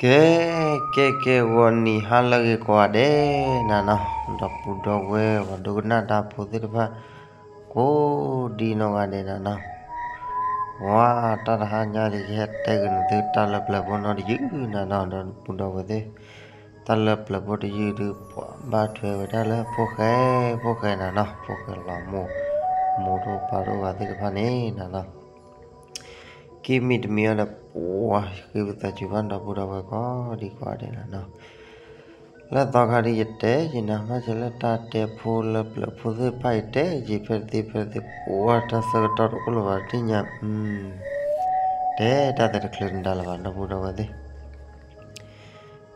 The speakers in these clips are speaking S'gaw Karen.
ကဲ ကဲ ကဲ ဂီၤနံၤဟါလၢအဂ့ၤကိးဂၤဒဲးနၤနီၤ, ဒီပုၢ်ဒီဝဲၢ် ပှၤဒိကနၣ်တၢ်ဖိသ့ၣ်တဖၣ် ကိးဒံနီၢ်ဂၤဒဲးနၤနီၤ, ဝါ တၢ်တဟါညါဒ်ယဟဲတဲက့ၤနသုတၢ်လၢပျၢၤဖိနီတယုၢ်နၤနီၤ, ဒီပုၢ်ဒီဝဲၢ်သ့ၣ်, တၢ်လၢပျၢၤဖိတယုၢ်ဒုး ပှၤဘၣ်ထွဲဝဲဒၣ်လၢဖိၣ်ဃဲ ဖိၣ်ဃဲနၤနီၤ, ဖိၣ်ဃဲလီၤမိၢ်, မိၢ်တအိၣ်ပၢ်တအိၣ်ဘၣ်သ့ၣ်တဖၣ်န့ၣ်နၤနီၤ ကံၢ်မံၤတမံၤအံၤဒီး ပှၤဃ့ပသးစူၤဘၣ် ဒီပုၢ်ဒီဝဲၢ်ကိးဒံကိးဂၤဒဲးနၤနီၤ, လၢသီခါဒ်ယတဲက့ၤနၤ ဘၣ်ဆၣ်လၢတၢ်တဲဖိလၢပျၢၤဖိသ့ၣ်တဖၣ်အံၤ တဲက့ၤဖဲတသ့ဖဲတသ့ ပှၤတၢ်ဆၢကတီၢ်တအိၣ်လၢၤဘၣ်တသ့ၣ်ညါ, တဲတၢ်သဲတချုးနဒါလၢၤဘၣ် ဒီပုၢ်ဒီဝဲၢ်သ့ၣ်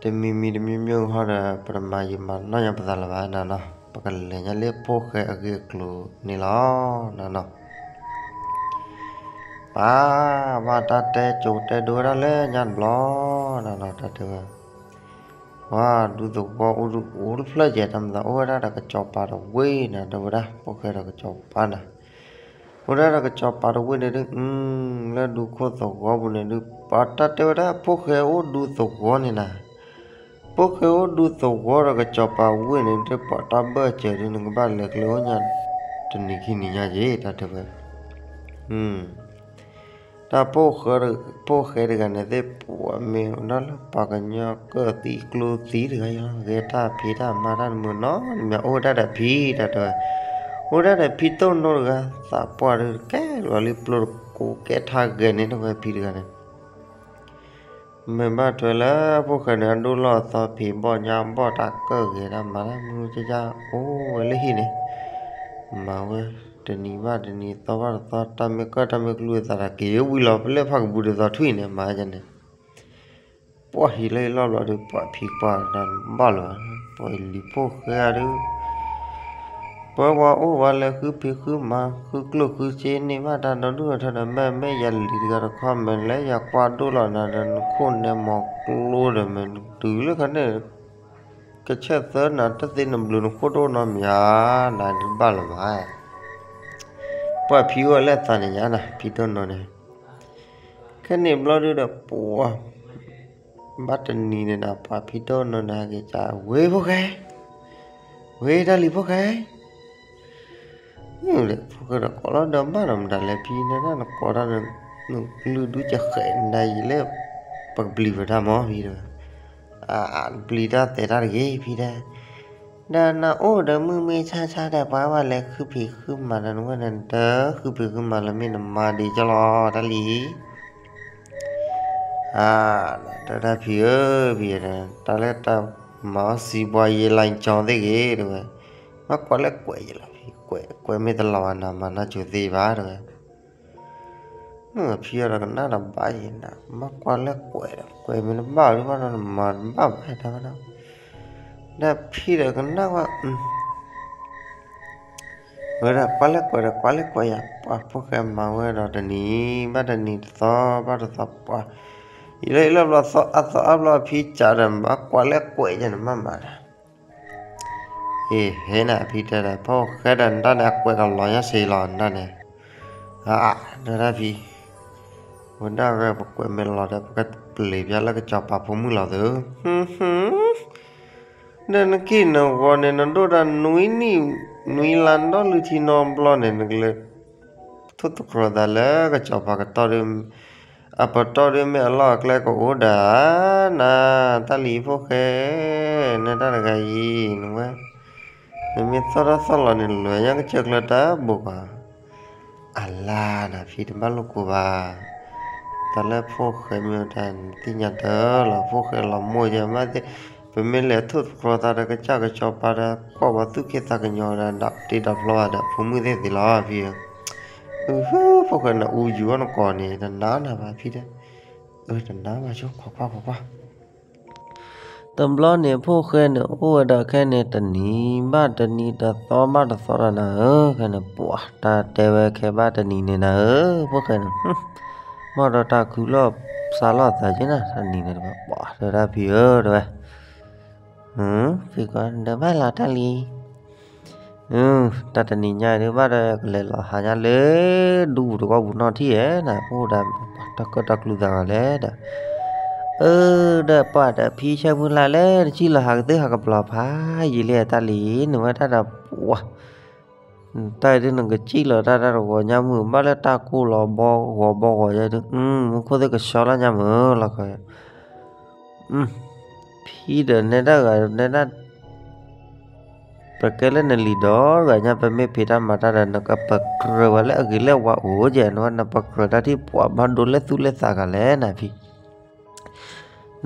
တမံၤမံၤတမံၤမံၤဟီဒီး ပတမၤယံာ်မၤနီၢ်ညါပသးလၢၤဘၣ်နၤနီၤ, ပကလဲၤညါလၢဖိၣ်ဃဲအဂ့ၢ်အကျိၤန့ၣ်လီၤနၤနီၤ, ပၢ် ဘၣ်တၢ်တဲကၠိတဲဒိဝဲဒၣ်လၢညါတဘျီနၤနီၤ, တၢ်တဲဝဲ ပှၤဒူသဝီအိၣ်ဒူအိၣ်တဖျၢၣ်ကဲ တၢ်မၤသးအိၣ်ဝဲဒၣ်ဒီးကစီၤပၤတဝ့ၢ်နၤ တဲဝဲဒၣ် ဖိၣ်ဃဲဒီးကစီၤပၤနၤ အိၣ်ဒၣ်ဒီးကစီၤပၤတဝ့ၢ်န့ၣ်ဒုး လၢဒူခိၣ်သဝီပူၤန့ၣ်ဒုး ပှၤတၢ်တဲဝဲဒၣ်ဖိၣ်ဃဲအိၣ်ဒူသဝီန့ၣ်နၤ, ဖိၣ်ဃဲအိၣ်ဒူသဝီဒီးကစီၤပၤဝ့ၢ်န့ၣ်ဒုး ပှၤတၢ်ဘၢၣ်စၢၤဒုး နကဘၣ်လဲၤကျဲအိၣ်ညါ တနံၤခံနံၤညါက့ၤ တၢ်တဲဝဲ တၢ်ဖိၣ်ဃဲတဂၤန့ၣ်သ့ၣ် ပှၤမ့ၢ်အိၣ်ဒၣ်လၢပှၤကညီကၢၣ်သံကျိသံတဂၤအံၤလီၤ, ဂဲၤတၢ်ဖံးတၢ်မၤတၢ်တမုာ်နီတမံၤ အိၣ်ဝဲဒၣ်ဒီးဖံ တၢ်တဲဝဲ, အိၣ်ဝဲဒၣ်ဒီးဖံတိၢ်နိတဂၤ သးပှၢ်ဒုးတကဲလီၤလံ ပျိတကိးကဲထါဂဲၤန့ၣ် တဝဲဖံတဂၤန့ၣ် မ့ၢ်ဘၣ်ထွဲလၢဖိၣ်ဃဲန့ၣ် အဒိၣ်လီၢ်အသီဖံးဘီၣ်ညါဘီၣ် တၢ်ကၢၣ်ဂဲၤတၢ်မၤတၢ်မုာ်ကက အိၣ်ဝဲလၢဟံၣ်န့ၣ် မၤဝဲတနံၤဘၣ်တနံၤ သီဘၣ်တသီ တၢ်မ့ၢ်ကၢၣ်တၢ်မ့ၢ်ကျိသးဒီးက့ၤဝံၤလီၤ ပလဲၣ်ဖးကဘူးတသီထွံၣ်န့ၣ် မၤယန့ၣ် ပှၤဟံးလၢအလီၢ်ဘျီဒီး ပှၤဖံးကွၢ်တၢ်ဘၣ်လီၤ, ပှၤလံၤဖိၣ်ဃဲအံၤဒုး ပှၤဝဲအိၣ်ဝဲလၢဃုဖံးဃုမၤ ဃုကျိၣ်ဃုစ့န့ၢ်ဘၣ်တၢ်ဒီဒူၣ်အထၢဒီး မ့ၢ်မ့ၢ်ယၤလံၤတဂၤတခီ မ့ၢ်လၢယၤကွၢ်ဒိၣ်လီၤနၤဒီး နခိၣ်နဲမၤကျိဒီး မ့ၢ်တုၤလၢခါန့ၣ် ကဆၢၣ်သၢနၤ တသ့နဘျုးနခိၣ်တအိၣ်နီတမံၤဧါ, နၤဒုးဘၣ်လၢၤဘၣ်, ပှၤဖံးအိၣ်လၢသးန့ၣ်ညါနၤ ဖံတိၢ်နိန့ၣ် ခဲန့ၣ်ဘျီဒုးဒီးပှၤ ဘၣ်တနံၤန့ၣ်ဒီး ပှၤဖံတိၢ်နိန့ၣ် ဟဲက့ၤကး ဝ့ၢ်ဖိၣ်ဃဲ, ဝ့ၢ်တၢ်လံၤဖိၣ်ဃဲ, ဖိၣ်ဃဲဒီးကိးလီၤဒီး ဘၣ်ဒီးမတၤလဲၣ်ဖံန့ၣ် နကိးတၢ် နကလုၢ်ဒုးကဃဲးနၤယံာ်လၢ ပကပျံၤဝဲတၢ်မီၢ်ဖံတဲဝဲ, ပျံၤတၢ်သဲးတၢ်တဂ့ၤဖံတဲ, ဒီးနအိၣ်ဒီးမုၢ်မ့ၢ်ဆါဆါဒီး ပှၤဝဲလဲၤဃုဖံးဃုမၤဒီး နဝဲန့ၣ် တဃုဖံးဃုမၤလၢၤ မ့ၢ်နမၤဒံးကလီတၢ်လံ တဲဒၣ်ဖံဧၢ, ဖံဧၢ, တၢ်လၢတၢ်မၤအီၣ်စံးပှၤယဲလါကၠီသ့ၣ်ဂ့ၤ တဲဝဲ, မ့ၢ်ကွၢ်လၢကွဲးယလီၤဖံ, ကွဲး ကွဲးမ့ၢ်တလီၤဘၣ်နၤ မၤနၢ်ကၠိသ့ၣ်ဘၣ် တဲဝဲ, ဖံအီၤဒီးကနၣ်ဒီးဘၣ်ယဲနၤ, မ့ၢ်ကွၢ်လၢကွဲးဒီး ကွဲးမ့ၢ်တဘၣ်ဒုးဘၣ်ဒီး နမၤတဘၣ်ဘၣ်တၢ်ဘၣ်ဒီး, ဒီးဖံဒီးကနၣ်ဝဲ ဝဲဒၣ်ကွၢ်လၢကွဲးဒီး ကွၢ်လၢကွဲးယၤ ပှၤဖိၣ်ဃဲမၤဝဲဒီးတနံၤဘၣ်တနံၤ တသီဘၣ်တသီ ပှၤ ယံာ်လၢယံာ်လၢဘျီသီအသီအါဘျီ အဖံစးဒီး ဘၣ်ကွၢ်လၢကွဲးယၤန့ၣ် မ့ၢ်မၤဒီး အ့ ဟဲနၤ ဖံတဲဒီး ဖိၣ်ဃဲဒီးနတၢ်န့ၣ် အကွဲးကလီၤညါစ့လီၤနတၢ်န့ၣ်, အါ တဲဒၣ်ဖံ, ဝဲဒၣ်ပကွဲးမ့ၢ်လီၤဒီး ပကပျံၤပျါလၢကစီၤပၤဖိမုၣ်လီၤသု ဒီးနက့ၢ်နဂီၤန့ၣ် နဒိၣ်တၢ်နွံနံၣ် နွံလါဒီးလွံၢ်ထံနီတဘျီန့ၣ် နကလဲၤ ထိၣ်သတြီၤသးလၢကစီၤပၤကတီၢ်ဒီး အပတီၢ်ဒီးမ့ၢ်အလီၢ်အကျဲကအိၣ်ဒၣ် နၤ တၢ်လံၤဖိၣ်ဃဲ နတၢ်တဂၤအံၤ နဝဲ နမ့ၢ်သီၣ်ထီၣ်သီၣ်လီၤန့ၣ် လဲၤညါကစၢၢ်ကျၢၤတၢ်ဘိးဘၣ် အလါနၤ ဖံတဘၣ်လိာ်ကိးဘၣ်, တၢ်လၢဖိၣ်ဃဲမ့ၢ်တၢ်နသ့ၣ်ညါတၢ်လီၤ ဖိၣ်ဃဲလီၤမိၢ်ယဲမးသ့ၣ်, ပမ့ၢ်လဲၤထိၣ်သတြီၤသးဒီးကစၢ်ကစီၤပၤဒီး ကွၢ်ပှၤသူၣ်က့သးကညီၤဒီး ဒၣ်တ့ဒၣ်ဖျီဘၣ်ဒီး ဖိမုၣ်သ့ၣ်သ့ၣ်လီၤ ဖံဧၢ, အဟၢ ဖိၣ်ဃဲနအူယူၤအီၣ်နကိးန့ၣ် တနာ်နၤဘၣ်ဖံတဲ, အၢ တနာ်ဘၣ်ဆိ ခွါခွါခွါခွါ တဘျီန့ၣ် ဖိၣ်ဃဲန့ၣ် အိၣ်ဝဲဒၣ်ခဲန့ၣ် တနံၤဘၣ်တနံၤ တသီဘၣ်တသီဒီးနၤဧၢ, ခဲန့ၣ် ပှၤတၢ်တဲဝဲခဲဘၣ်တနံၤန့ၣ်နၤဧၢ, ဖိၣ်ဃဲန့ၣ် ဘၣ်ဒီးတၢ်ခုလီၤစါလီၤသးက့နၤ တနံၤန့ၣ်တဝဲ ပှၤတဲဒၣ်ဖံဧၢ တဲဝဲ, ဖံကွၢ် ဒီးဘၣ်လီၤတၢ်လံ တၢ်တနံၤညါအံၤဒုး ဘၣ်ဒီးကလဲၤလီၤဟးညါလၢ ဒူပူၤတကီၢ်ပူၤနီၢ်ထံၣ်ဧဲနၤ, အိၣ်ဒီးတၢ်ကၢၣ်တၢ်ကျူသးဂၤလဲၣ်ဒီး, အၢ ဒီးပှၤဒီးဖံဆၢမုၢ်လၢ်လၢ နစံၣ်လီၤဟးကသုဟးကပျီၤဖးယံာ်လံတၢ်လံ, နဝဲတၢ်ဒီးပှၤ တၢ်အံၤဒုးနကစံၣ်လီၤတၢ်တၢ်တဂီၤညါမုၢ် ဘၣ်လၢတၢ်ကိၢ်လီၤဘီဂီၤဘီဂီၤယဲဒုး မူခိၣ်သ့ၣ်ကဆှီလီၤညါမုၢ်လီၤခီ ဖံဒီးနဲဒၣ်ဂၤနဲဒၣ် ပကဲလၢနလံၤဒီးဂၤညါ ပမ့ၢ်ဖံးတၢ်မၤတၢ်ဒီး နကပကြၢးဝဲလၢအဂ့ၤလၢဝါအိၣ်ကဲ နဝဲနပကြၢးတၢ်ထံၣ်ပှၤဘၣ်ဒိလၢသူၣ်လၢသးဂၤလဲၣ်နဖံ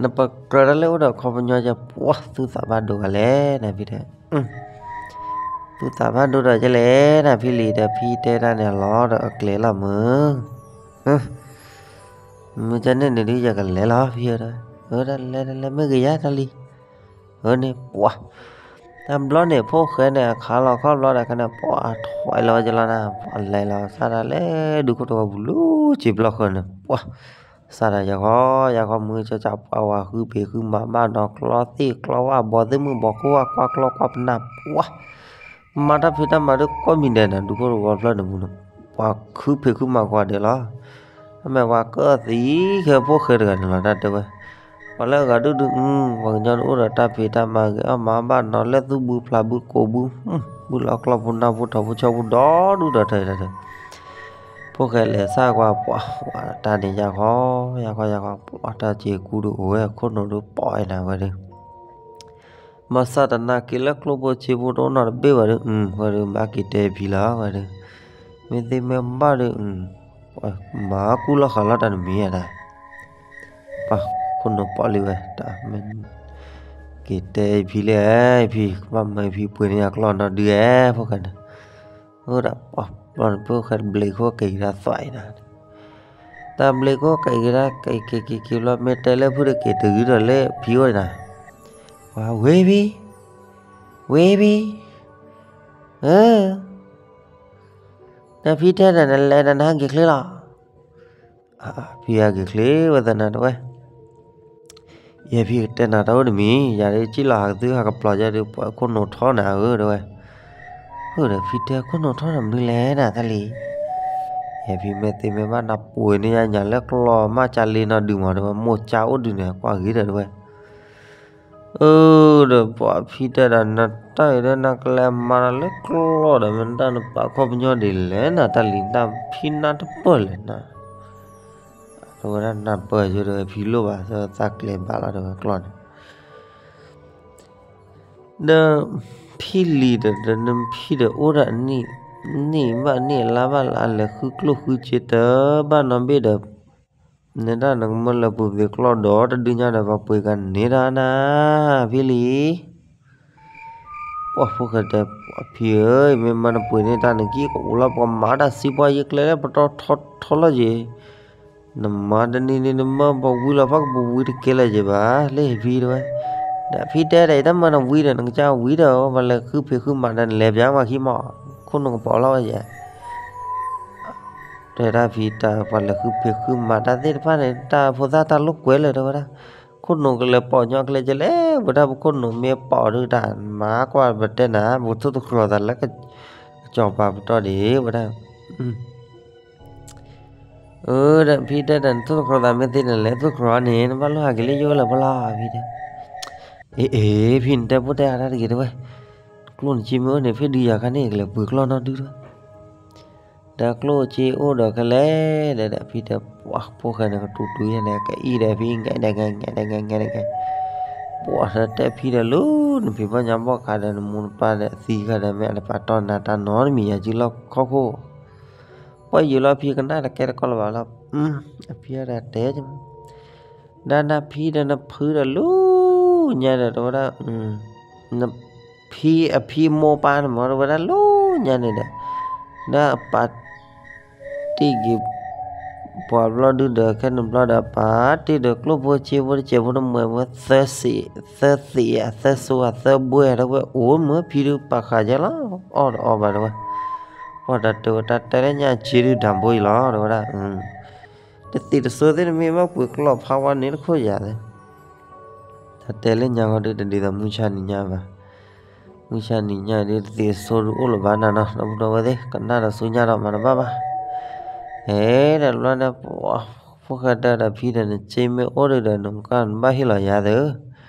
နပကြၢးတၢ်လၢအိၣ်ဒီးခီပညီကဲ ပှၤသူၣ်သးဘၣ်ဒိဂၤလဲၣ်နဖံတဲ သူၣ်သးဘၣ်ဒိဒီးကဲလဲၣ်နဖံလံၤဒီး ဖံတဲတၢ်န့ၣ်လီၤဒီးအကျဲလီၤမုၢ် မုၢ်ကန့ၣ်န့ၣ်ဒုးယကလဲၤလီၤဖံဧၢဒီး အၢ တၢ်လဲၤတၢ်လဲၤမ့ၢ်ဂ့ၤယါတၢ်လံ အၢန့ၣ်ပှၤ တၢ်ဘျီန့ၣ် ဖိၣ်ဃဲန့ၣ် အခါလီၤခီဘျီဒီးခဲန့ၣ် ပှၤထွဲလီၤဝဲကလီၤနၤ ပှၤလဲၤလီၤစၢ်ဒၣ်လဲၤဒုးခိၣ်တဝီပူၤလၢစံာ်ဘျီဃၢၤန့ၣ် ပှၤ စၢ်ဒၣ်ယၤဃီ ယၤဃီမုၢ်ကၠီကၠီပှၤဝၤဃုဖံးဃုမၤဘၣ်နီၤ ကျီသ့ၣ်ကျီဝၣ် ဘီသ့ၣ်မုၣ်ဘီခိၣ်ဝၣ် ကွၢ်ကျီကွၢ်ပနၢ် ပှၤ မၤတၢ်ဖံးတၢ်မၤဒုးကိးမံၤဒဲးနၤ ဒုးခိၣ်တဝီဖျၢၣ်န့ၣ်ပူၤန့ၣ် ပှၤဃုဖံးဃုမၤကွၢ်ဒဲးလီၤ အမ့ၢ်ပှၤကၢသံခဲဖိၣ်ဃဲတဂၤန့ၣ်လီၤ တၢ်တဲဝဲ ပှၤလၢအဂၤဒုးဒုး ပှၤကညီဒုးအိၣ်ဒီးတၢ်ဖံးတၢ်မၤဂ့ၤအီၣ်မၤအီၣ်ဘၣ်နီၤ လၢသူၣ်ဘုဖျါဘုကိးဘု ဘုလီၤကျီၢ်ပူၤနီၢ်ပူၤထီၣ်ပူၤဆီပူၤဒီဒူၣ်ဒီထၢဒီး ဖိၣ်ဃဲလဲၤစၢ်ကွၢ်ပှၤ တၢ်န့ၣ်ယၤဃီ ယၤဃီယၤဃီ ပှၤတၢ်စ့ၤကူဒုးအိၣ်ဝဲ ခိၣ်နူာ်ဒုးပီၣ်အံၤနၤဝဲဒုး မၤစၢ်တနာ်က့ၤလၢကျိဖိစ့ဖိတအိၣ်နီတဘ့ၣ်ဝဲဒုး ဝဲဒုးဘၣ်က့ၤတဲဖံလီၤဝဲဒုး မ့ၢ်သ့မ့ၢ်ဘၣ်ဒုး မၤကူၣ်လီၤဃာ်လီၤတၢ်တမံၤဧါဒၣ် ပှၤခိၣ်နူာ်ပီၣ်လံဝဲ တၢ်မ့ၢ် က့ၤတဲဖံလၢ ဖံ ကဘၣ်မၤဖံပှ့ၤန့ၢ်ယၤကျီၢ်နီဒုးဧဲ ဖိၣ်ဃဲန့ၣ် အိၣ်ဒၣ်ပှၤဖိၣ်ဃဲတဘျ့ခိၣ်က့ၤကဒါသွးအံၤနၤ တၢ်ဘျ့ခိၣ်က့ၤကဒါက့ၤက့ၤက့ၤက့ၤဘျီ မ့ၢ်တဲလၢဖုတက့ၤတဂ့ၤဒီးလၢဖံအိၣ်နၤ ပှၤဝ့ၤဖံ ဝ့ၤဖံ အၢ နဖံတဲဒီးနလဲၤဒီးနဟးက့ၤချ့လီၤ ဖံဟးက့ၤချ့ဝဲသနာ်တဝဲ ယဲဖံကတဲနၤတၢ်အိၣ်တမံၤ ယၤဒုးစံၣ်လီၤဟးကသုဟးကပျီၤယဲဒုး ပှၤခိၣ်နူာ်ထီနၤဧၢတဝဲ ဟၢဒီးဖံတဲခိၣ်နူာ်ထီနၤမနုၤလဲၣ်နၤတၢ်လံ ယဲဖံမ့ၢ်သ့မ့ၢ်ဘၣ်နပှ့ၤန့ၢ်ယၤညါလၢကျီၢ်မးကၢ်လ့နီဒုးမးတဝဲ မိၢ်ကၢ်အိၣ်ဒုးန့ၣ် ကွၢ်ဂ့ၤဒီးတဝဲ အၢ ဒီးပှၤဖံတဲဒီးနတၢ်အံၤဒီးနကလဲၤမၤတၢ်လၢကျီၢ်ဒီး မ့ၢ်တၢ်နပာ်ခီပညီဒ်လဲၣ်နၤတၢ်လံ နဖံနၢ်တပၢၢ်လဲၣ်နၤ တဝဲဒၣ်နၢ်ပၢၢ်ယိဒီးဖံလိၣ်ဘၣ်သၢသးကျဲဘၣ်လီၤဒီးကျီၢ်န့ၣ် ဒီးဖံလံၤဒီး ဒီးနဖံဒီးအိၣ်ဒၣ်နံၣ် နံၣ်ဘၣ်နံၣ်အလါဘၣ်လါလဲၤဃုကျိၣ်ဃုစ့တၢ်ဘၣ်နီတဘ့ၣ်ဒီး နဲဒၣ်နကမၢလၢပူၤပသ့ကျီၢ်ဒီးတဒုညါဒီးပှ့ၤကန့ၢ်ဒၣ်နၤ ဖံလံၤ ပှၤဖိၣ်ဃဲတဲ ဖံဧၢ မ့ၢ်မၤနပှ့ၤန့ၢ်တၢ်နကံၢ်ကအိၣ်လီၤ ပှၤမၤတၢ်စံးပှၤယကျဲလၢပတီၢ်ထီထီလီၤယ့ၤ နမၤတနံၤန့ၣ် နမၢပဝံလီၤဖးကပဝံတကဲလၢၤယ့ၤဘၣ် လၢဟ့ၣ်ဖံတဝဲ ဒီးဖံတဲဒီး ယတၢ်မၤနဝံဒီး နကစၢ်ဝံဒီး ပှၤလဲၤဃုဖံးဃုမၤဒီး နလဲၤပၠးမၤခံမီၢ် ခိၣ်နူာ်ကပီၤလီၤဝဲယဲ တဲဒၣ်ဖံတၢ် ပှၤလဲၤဃုဖံးဃုမၤတၢ်သ့ၣ်တဖၣ်န့ၣ် တၢ်ဖိသၣ်တၢ်လိာ်ကွဲလၢာ်တဲဝဲဒၣ် ခိၣ်နူာ်ကလဲၤပီၤညီကျဲကလဲၣ် ဝဲဒၣ်ပခိၣ်နူာ်မ့ၢ်ပီၤဒုးတၢ် မၤကွၢ်ပတဲနၤ ပကထိၣ်သတြီၤသးလၢ ကစီၤပၤပတီၢ်ဒံး ဝဲဒၣ် အၢ ဒီးဖံတဲဒီး နထိၣ်သတြီၤသးမ့ၢ်သ့န့ၣ် လဲၤထိၣ်သတြီၤန့ၣ် နဘၣ်လိၣ်ဟးက့ၤလၢယိလၢၤဖီလာ် ဖံတဲ အ့ အ့ ဖံန့ၣ်တဲဖိတဲအါတၢ်တဂ့ၤတဲဝဲ ကျိၣ်နစ့မ့ၢ်အိၣ်န့ၣ် ဖဲဒုးယၤခါန့ၣ် ကလဲၤပှ့ၤကျီၢ်နီတဒုတဲဝဲ ဒီးကျိၣ်စ့အိၣ်ဒီးခဲလဲၣ်ဒီး ဖံတဲ ပှၤဖိၣ်ဃဲန့ၣ် ကတူၢ်တူၢ်ယဲန့ၣ် ကအံၣ်ဒီးဖံ ငဲဒဲးငဲ ငဲဒဲးငဲ ငဲဒဲးငဲ ပှၤတဲဖံဒီးလၢ နဖံးဘီၣ်ညါဘီၣ်ခါဒီး နမိၢ်နပၢ်ဒီးသံခါဒီး မ့ၢ်အတပာ်တီၢ်နၤတၢ်နီတမံၤ ယၤစုလီၢ်ခီၣ်ခိၣ် ပှၤယံာ်လီၤဖံကနၣ်တကဲတကီလၢၤဘၣ်လီၤ အဖံအတၢ်တဲ ဒၣ်နဖံဒီးနဖုဒီးလၢညါဒီး တဝဲဒၣ် ဖံအဖံမိၢ်ပၢ်န့ၣ်မ့ၢ် တဝဲဒၣ်လၢညါန့ၣ်ဒီး ဒၣ်ပာ်တ့ၢ်က့ၤ ပှၤဘျီဒုဒီး ခဲန့ၣ်ဘျီဒီး ပာ်တ့ၢ်ဒီးကျိၣ်ဖိစ့ဖိတစဲးဖိတမှဲၤဖိ သၢသ့ၣ် သၢစိအသၢဘှဲၣ် တဝဲအိၣ်မ့ၢ်ဖံဒုးပာ်ဃာ်ယဲလီၤ အီၣ်တအီဘၣ်တဝဲ ပှၤတၢ်တဲဝဲတၢ်တဲလၢညါစ့ဒုးဒၣ်ဘိအံၤလီၤ တဝဲဒၣ် တသ့ၣ်တစိသ့ၣ်တမ့ၢ်ဘၣ်ပှ့ၤကျီၢ်ဖးဝါန့ၣ်တခိၣ်ယၤသ့ၣ် တၢ်တဲလၢညါဃီဒုးတဒ်သိးမုၢ်ဆါနံၤညါဘၣ် မုၢ်ဆါနံၤညါဒုးတသ့ၣ်တစိဒုးအိၣ်လၢၤဘၣ်နၤနီၤ ဒီပုၢ်ဒီဝဲၢ်သ့ၣ် ကနၣ်ဒီးဆူညါဒီးမၤတဘၣ်ဘၣ် ဟဲဒီးတဘျီန့ၣ် ပှၤ ဖိၣ်ဃဲတဲဒီးဖံဒီး နစ့မ့ၢ်အိၣ်ဒုးဒီး နကနဘၣ်ဟ့ၣ်လီၤယၤသၢ,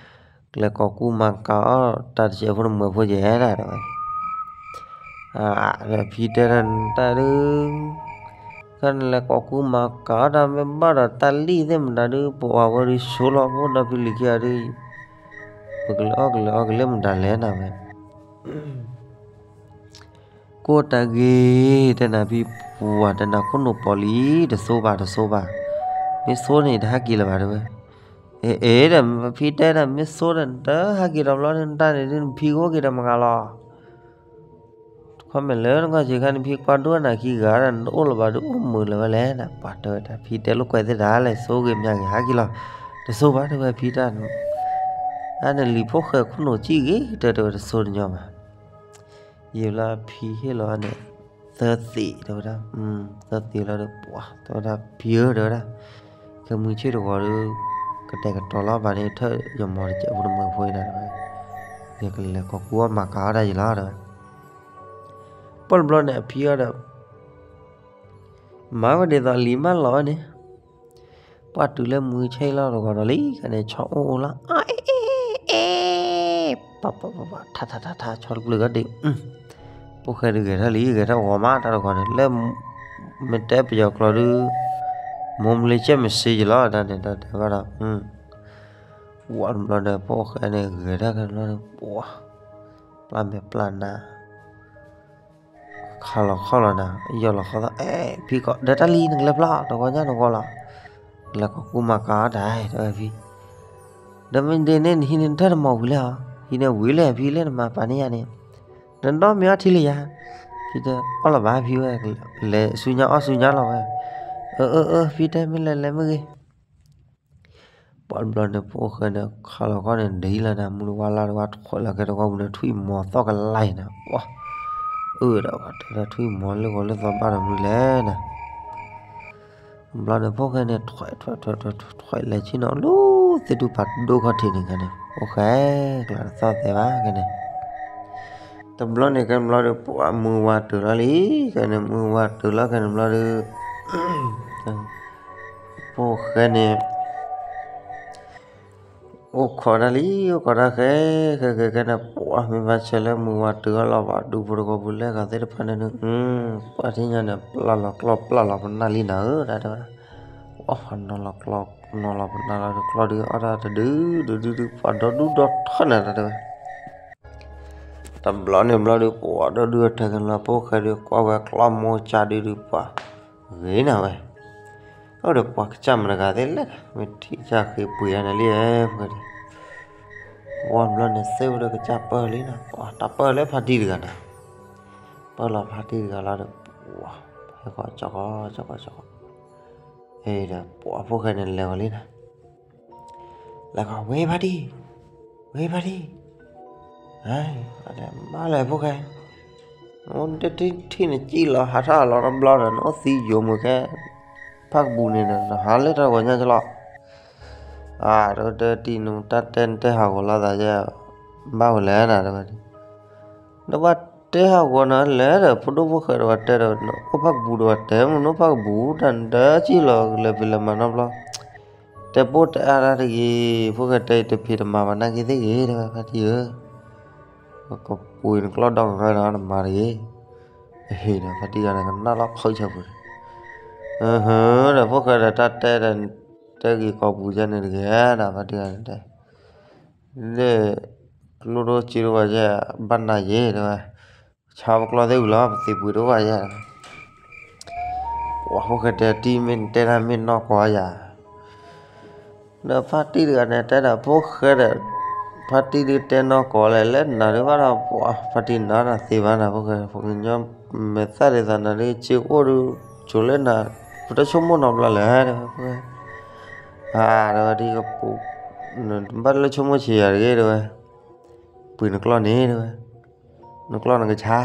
ကလဲၤကိးကူမၤကၤအီၣ်တၢ်တစဲးဖိတမှဲၤဖိကဲဒၣ်တဲဝဲ, ဒီးဖံတဲဒီး နတၢ်ဒုး ခါနလဲၤကိးကူမၤကၤအီၣ်တၢ်မ့ၢ်ဘၣ်ဒီး တၢ်လံၣ်သ့ၣ်မတၤဒုး ပှၤဝဲဒုးဆိလီၤ ဖိဒီဖံလံၤခံဂၤဒုး ပကလဲၤအီၣ်ကလဲၤအီၣ်ကလဲၤမတၤလဲၣ်နၤဝဲ ကိၢ်တၢ်ဂ့ၤ တဲနၤဖံပှၤ တဲနၤခိၣ်နူာ်ပီၤလံ တစိဘၣ်တစိဘၣ်, မ့ၢ်စိန့ၣ် တဟဲက့ၤလၢၤဘၣ်တဲဝဲ, အ့ဒီး ဖံတဲဒီး မ့ၢ်စိဒီး နတဟဲက့ၤဒီးဘျီန့ၣ် နတၢ်န့ၣ်ဒုး နဖံကအိၣ်က့ၤဒီးမဂၤလီၤ ခီမ့ၢ်လၢနကွၢ်ဆံးခါန့ၣ် ဖံကွၢ်ဒိၣ်နၤခံဂၤဒီး နတအိၣ်လၢၤဘၣ်ဒုး အိၣ်မုာ်လၢၤဝဲလဲၣ်နၤ ပှၤတဲဝဲဒၣ် ဖံတဲလိာ်ကွဲသ့ၣ်တၢ်လဲၣ် စိဂ့ၤမၠးဂ့ၤ ဟဲက့ၤလီၤ တစိဘၣ်တဲဝဲဖံတၢ် အန့ၣ်လံၤဖိၣ်ဃဲခိၣ်နူာ်စံၣ်ဂ့ၤ တဲတဲဝဲတစိတညီဘၣ် ယံာ်လၢဖံဟ့ၣ်လီၤန့ၣ် သၢသံးတဲဝဲဒၣ်, သၢသံးလီၤဒီး ပှၤတဲဝဲဒၣ် ဖံဧၢတဲဝဲဒၣ်, ခဲမုၢ်ဆ့ၣ်တဂီၤဒီး ကတဲာ်ကတီၤလီၤဘၣ်န့ၣ် ထၢၣ်ယမီၤတစဲးဖိတမှဲၤဖိအံၤနၤတဲဝဲ, ယကလဲၤကိးကူအီၣ်မၤကၤအီၣ်တၢ်ယံၤလီၤတဲဝဲ, ပှၤတဘျီန့ၣ်အဖံအီၤဒီး မၤဝဲဒ်သိးလံၤမၢလီၤဝဲန့ၣ် ပှၤတုၤလၢမုၢ်ဆ့ၣ်လီၤတဂီၤဒီးလံ ကန့ၣ် ဆီအိၣ်အိၣ်လီၤ အ့ၣ် ပှၤပှၤပှၤ ထါထါထါထါ ဆီတကျုာ်ကဒ့ၣ် ဖိၣ်ဃဲဒုးဂဲၤထီၣ်လံ ဂဲၤထီၣ်ဂီၤမးတၢ်တဂီၤန့ၣ် လၢမ့ၢ်တဲပယီၤကျိာ်ဒုး မိၢ်မလ့ၤကဲမ့ၢ်စ့ယလီၤ တၢ်န့ၣ် တၢ်တဲဘၣ်ဒီး ဝံၤတဘျီဒီး ဖိၣ်ဃဲန့ၣ် ဂဲၤထီၣ်ခဲဘျီဒီး ပှၤ ပျၢ်မဲာ်ပျၢ်နါ ခးလီၤခီၣ်လီၤနၤ ယီၢ်လီၤခီၣ်သီ အဲ ဖံကီး ဒီးတၢ်လံ နကလဲၤဖျီ တဂီၤညါတဂီၤလီၤ နလဲၤကိးကူမၤကၤအီၣ်တၢ် တဲဝဲဖံ ဒီးမ့ၢ်ဒ်န့ၣ် နဟံးန့ၢ်နထၢၣ်တမီၢ်ဝံၤလဲၣ်ဧါ ဟံးန့ၢ်ဝံၤလဲၣ် ဖံလၢနမၤပာ်န့ၢ်ယၤန့ၣ် နဒီမ့ၢ်အီထံလၢယၤ ဖံတဲ အီၣ်လီၤဘၣ်ဖံဝဲ လဲၤဆူညါအီၣ်ဆူညါလီၤဝဲ အၢ အၢ အၢ ဖံတဲ မ့ၢ်လဲၤလဲၤမ့ၢ်ဂ့ၤ ပှၤတဘျီန့ၣ် ဖိၣ်ဃဲန့ၣ် ခးလီၤခီၣ်န့ၣ် ဒ်လၢနၤ မူတဝါလါတဝါ ထွဲလီၤကဲတဝီပူၤန့ၣ် ထွံၣ်မီၤသီၣ်ကလါအံၤနၤ ပှၤ အၢဒီး ပှၤတဲဒၣ်ထွံၣ်မီၤလၢဂီၤလၢသီဘၣ်ဒီးမနုၤလဲၣ်နၤ တဘျီန့ၣ် ဖိၣ်ဃဲန့ၣ် ထွဲထွဲထွဲထွဲထွဲလဲၤဆ့ၣ်နီၤ လၢသ့ၣ်ဒူပာ်ဒိၣ်ခီၣ်ထံးန့ၣ်ဂၤန့ၣ် ဖိၣ်ဃဲ ကျါတသီၣ်သဲဘၣ်ဂၤန့ၣ် တဘျီန့ၣ် ကဲဘျီဒီး ပှၤမုၢ်ဝါတုၤလီၤလံ ကဲန့ၣ် မုၢ်ဝါတုၤလီၤ ကဲန့ၣ်ဘျီဒီး ဖိၣ်ဃဲန့ၣ် အိၣ်ခိးတၢ်လံ အိၣ်ခိးတၢ်ဃဲ ဃဲဃဲဃဲန့ၣ် ပှၤမ့ၢ်ဘၣ်ဆၢလၢမုၢ်ဝါတုၤအလီၤဘၣ် ဒူဖိတဝီပူၤလဲၣ်ဂၤသ့ၣ်တဖၣ်န့ၣ်ဒုး ပှၤထံၣ်ညါန့ၣ် ပျၢ်လီၤကျီၢ်ပျၢ်လီၤပနၢ်လံနၤဧၢ တၢ်တဲဝဲဒၣ် ပှၤဖးနီၤလီၤကျီၢ်နီၤလီၤပနၢ်လီၤဒီး ကျီၢ်ဒုးအီၣ်တၢ်တဒုဒုဒုဒု ပှၤဒီဒူၣ်ဒီထၢၣ်နၤ တၢ်တဲဝဲ တဘျီန့ၣ်ဘျီဒုး ပှၤဒီဒူၣ်ဒီထၢၣ်ကလီၤ ဖိၣ်ဃဲဒုး ကွၢ်ဝဲကျီၢ်မိၢ်ကၠၢ်ဒုဒုး ပှၤဂ့ၤနၤဝဲ အိၣ်ဒီးပှၤကစၢ်မတၤတဂၤသ့ၣ်လဲၣ် မ့ၢ်ထံၣ်ကစၢ်ဃ့ပှ့ၤအါန့ၣ်လံ ဖိၣ်ဃဲဒုး ဝံၤတဘျီန့ၣ် သ့ၣ်ဝဲဒီးကစၢ်ပၢၢ်လံနၤ ပှၤတၢ်ပၢၢ်လၢဖါတံၢ်တဂၤနၤ ပၢၢ်လီၤဖါတံၢ်တဂၤလီၤဒီး ပှၤဟဲဃီကၠီကီကၠီကီကၠီကီ အ့ဒီး ပှၤဖိၣ်ဃဲန့ၣ်လဲၤဝဲလံနၤ လဲၤဃီ ဝ့ဖါတံၢ် ဝ့ဖါတံၢ် မၤလဲၣ်ဖိၣ်ဃဲ နတထံၣ်နစံၣ်လီၤ ဟးထီၣ်လီၤတဘျီဒီး နအိၣ်သံယိာ်မုာ်ခဲ ဖးကပူၤန့ၣ်ဒီး နဟးလၢတၢ်ဂီၤညါကလီၤ အၢ တဝဲတဲတံၢ် နတၢ်တဲနတဲဟးဂီၤလိာ်သးယဲ ဘၣ်ဝဲလဲၣ်နၤ တဝဲ နဘၣ်တဲဟးဂီၤနၤလဲၣ်ဒီး ဖိဒိၣ်ဖိၣ်ဃဲတဝဲတဲဒီး နအိၣ်ဖးကပူၤတဝဲတဲ မ့ၢ်နအိၣ်ဖးကပူၤ တၢ်နတစံၣ်လီၤ လဲၤဖံးလဲၤမၤနီတဘျီ တဲပိၢ်တဲအါတၢ်တဂ့ၤ ဖိၣ်ဃဲတဲအံၤ တဖံးတမၤဘၣ်နာ်က့သ့ၣ်ဂ့ၤ တဝဲဖါတံၢ်ဧၢ ကပှ့ၤနကျီၢ်ဒီကရၢဒီး နမၤတဂ့ၤ အဟ့ၣ်ဒီး ဖါတံၢ်ဂၤန့ၣ် ကနၣ်လီၤဖုးဆၢပူၤန့ၣ် ဒီး ဖိၣ်ဃဲဒီးတၢ်တဲဒီး တဲဂ့ၤကိာ်ပူၤယဲန့ၣ်တဂ့ၤဒီး ဖါတံၢ်ဂၤန့ၣ်တဲ လၢ ကျိၣ်ဒိၣ်စ့ဒိၣ်ဝဲယဲ ဘၣ်နၤယ့ၤ တဝဲ ဆါပကျီၢ်သ့ၣ်ဝံၤလီၤ ပသံးပှ့ၤဒိၣ်ဝဲယဲ ပှၤဖိၣ်ဃဲတဲတံၢ် မ့ၢ်နတဲတၢ်မ့ၢ်နီၢ်ကီၢ်ယၤ ဒီးဖါတံၢ်တဂၤန့ၣ် တဲဒီးဖိၣ်ဃဲဒီး ဖါတံၢ်ဒုးတဲနီၢ်ကီၢ်လဲၣ် လၢနၤဒုးဘၣ်ဒီး ပှၤဖါတံၢ်နၤနသ့ဘၣ်နၤ ဖိၣ်ဃဲ ပှၤကညီမဲာ်သၣ်ဒ်သိးနၤဒုး စ့အိၣ်ဒုး ကိၤလၢနၤ ပတဆိကမိၣ်နီတဘျီလဲၣ် တဝဲ အၢ တဝဲဒ်ကပူၤ ဘၣ်လၢဆိကမိၣ်ဆံးယၤတဂ့ၤ တဝဲ ပှ့ၤနကျီၢ်န့ၣ် တဝဲ နကျီၢ်နကဆါ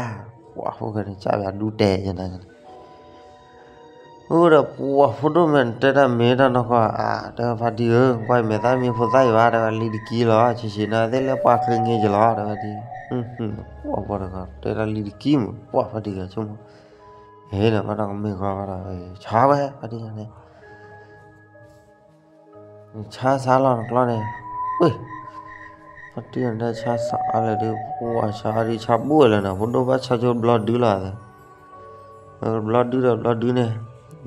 ပှၤဖိၣ်ဃဲန့ၣ် ကၢ်ပၠးဒူတဲာ်ယဲနၤ အိၣ်ဒီးပှၤဖိဒိၣ်မ့ၢ်နတဲတၢ်မ့ၢ်တၢ်နီၢ်ကီၢ် အါ တဲဝဲဖါတံၢ်ဧၢ ကွၢ်မဲာ်သၣ်မ့ၢ်ဖိသၣ်အံၤဘၣ် တဲဝဲလံတကံလီၤ ဆံးဆံးနၤသ့ၣ်လၢပှၤဃ့င့ၤကလီၤ တဲဝဲဒ် ပှၤဘီတဂၤ တဲတၢ်လံတကံမ့ၢ် ပှၤဖါတံၢ်ဂၤဆိကမိၣ် ဟ့ၣ်ဒီးဘၣ်ဒီးကမ့ၢ်ဂီၤဘၣ်ဒီး ဆါဝဲဖါတံၢ်ဂၤန့ၣ် ဆါစးလီၤနကျီန့ၣ်, ဝ့ၢ်, ဖါတံၢ်အီၤဒၣ်ဆါစးအါလၢာ်ဒုး ပှၤဆါအါဒုးဆါဘူၣ်ဝဲလၢာ်နီၤ, ဖိဒိၣ်ဘၣ်ဆါဆိတဘျီဒုလီၤသၢ, တဘျီဒုဒီးတဘျီဒုန့ၣ်,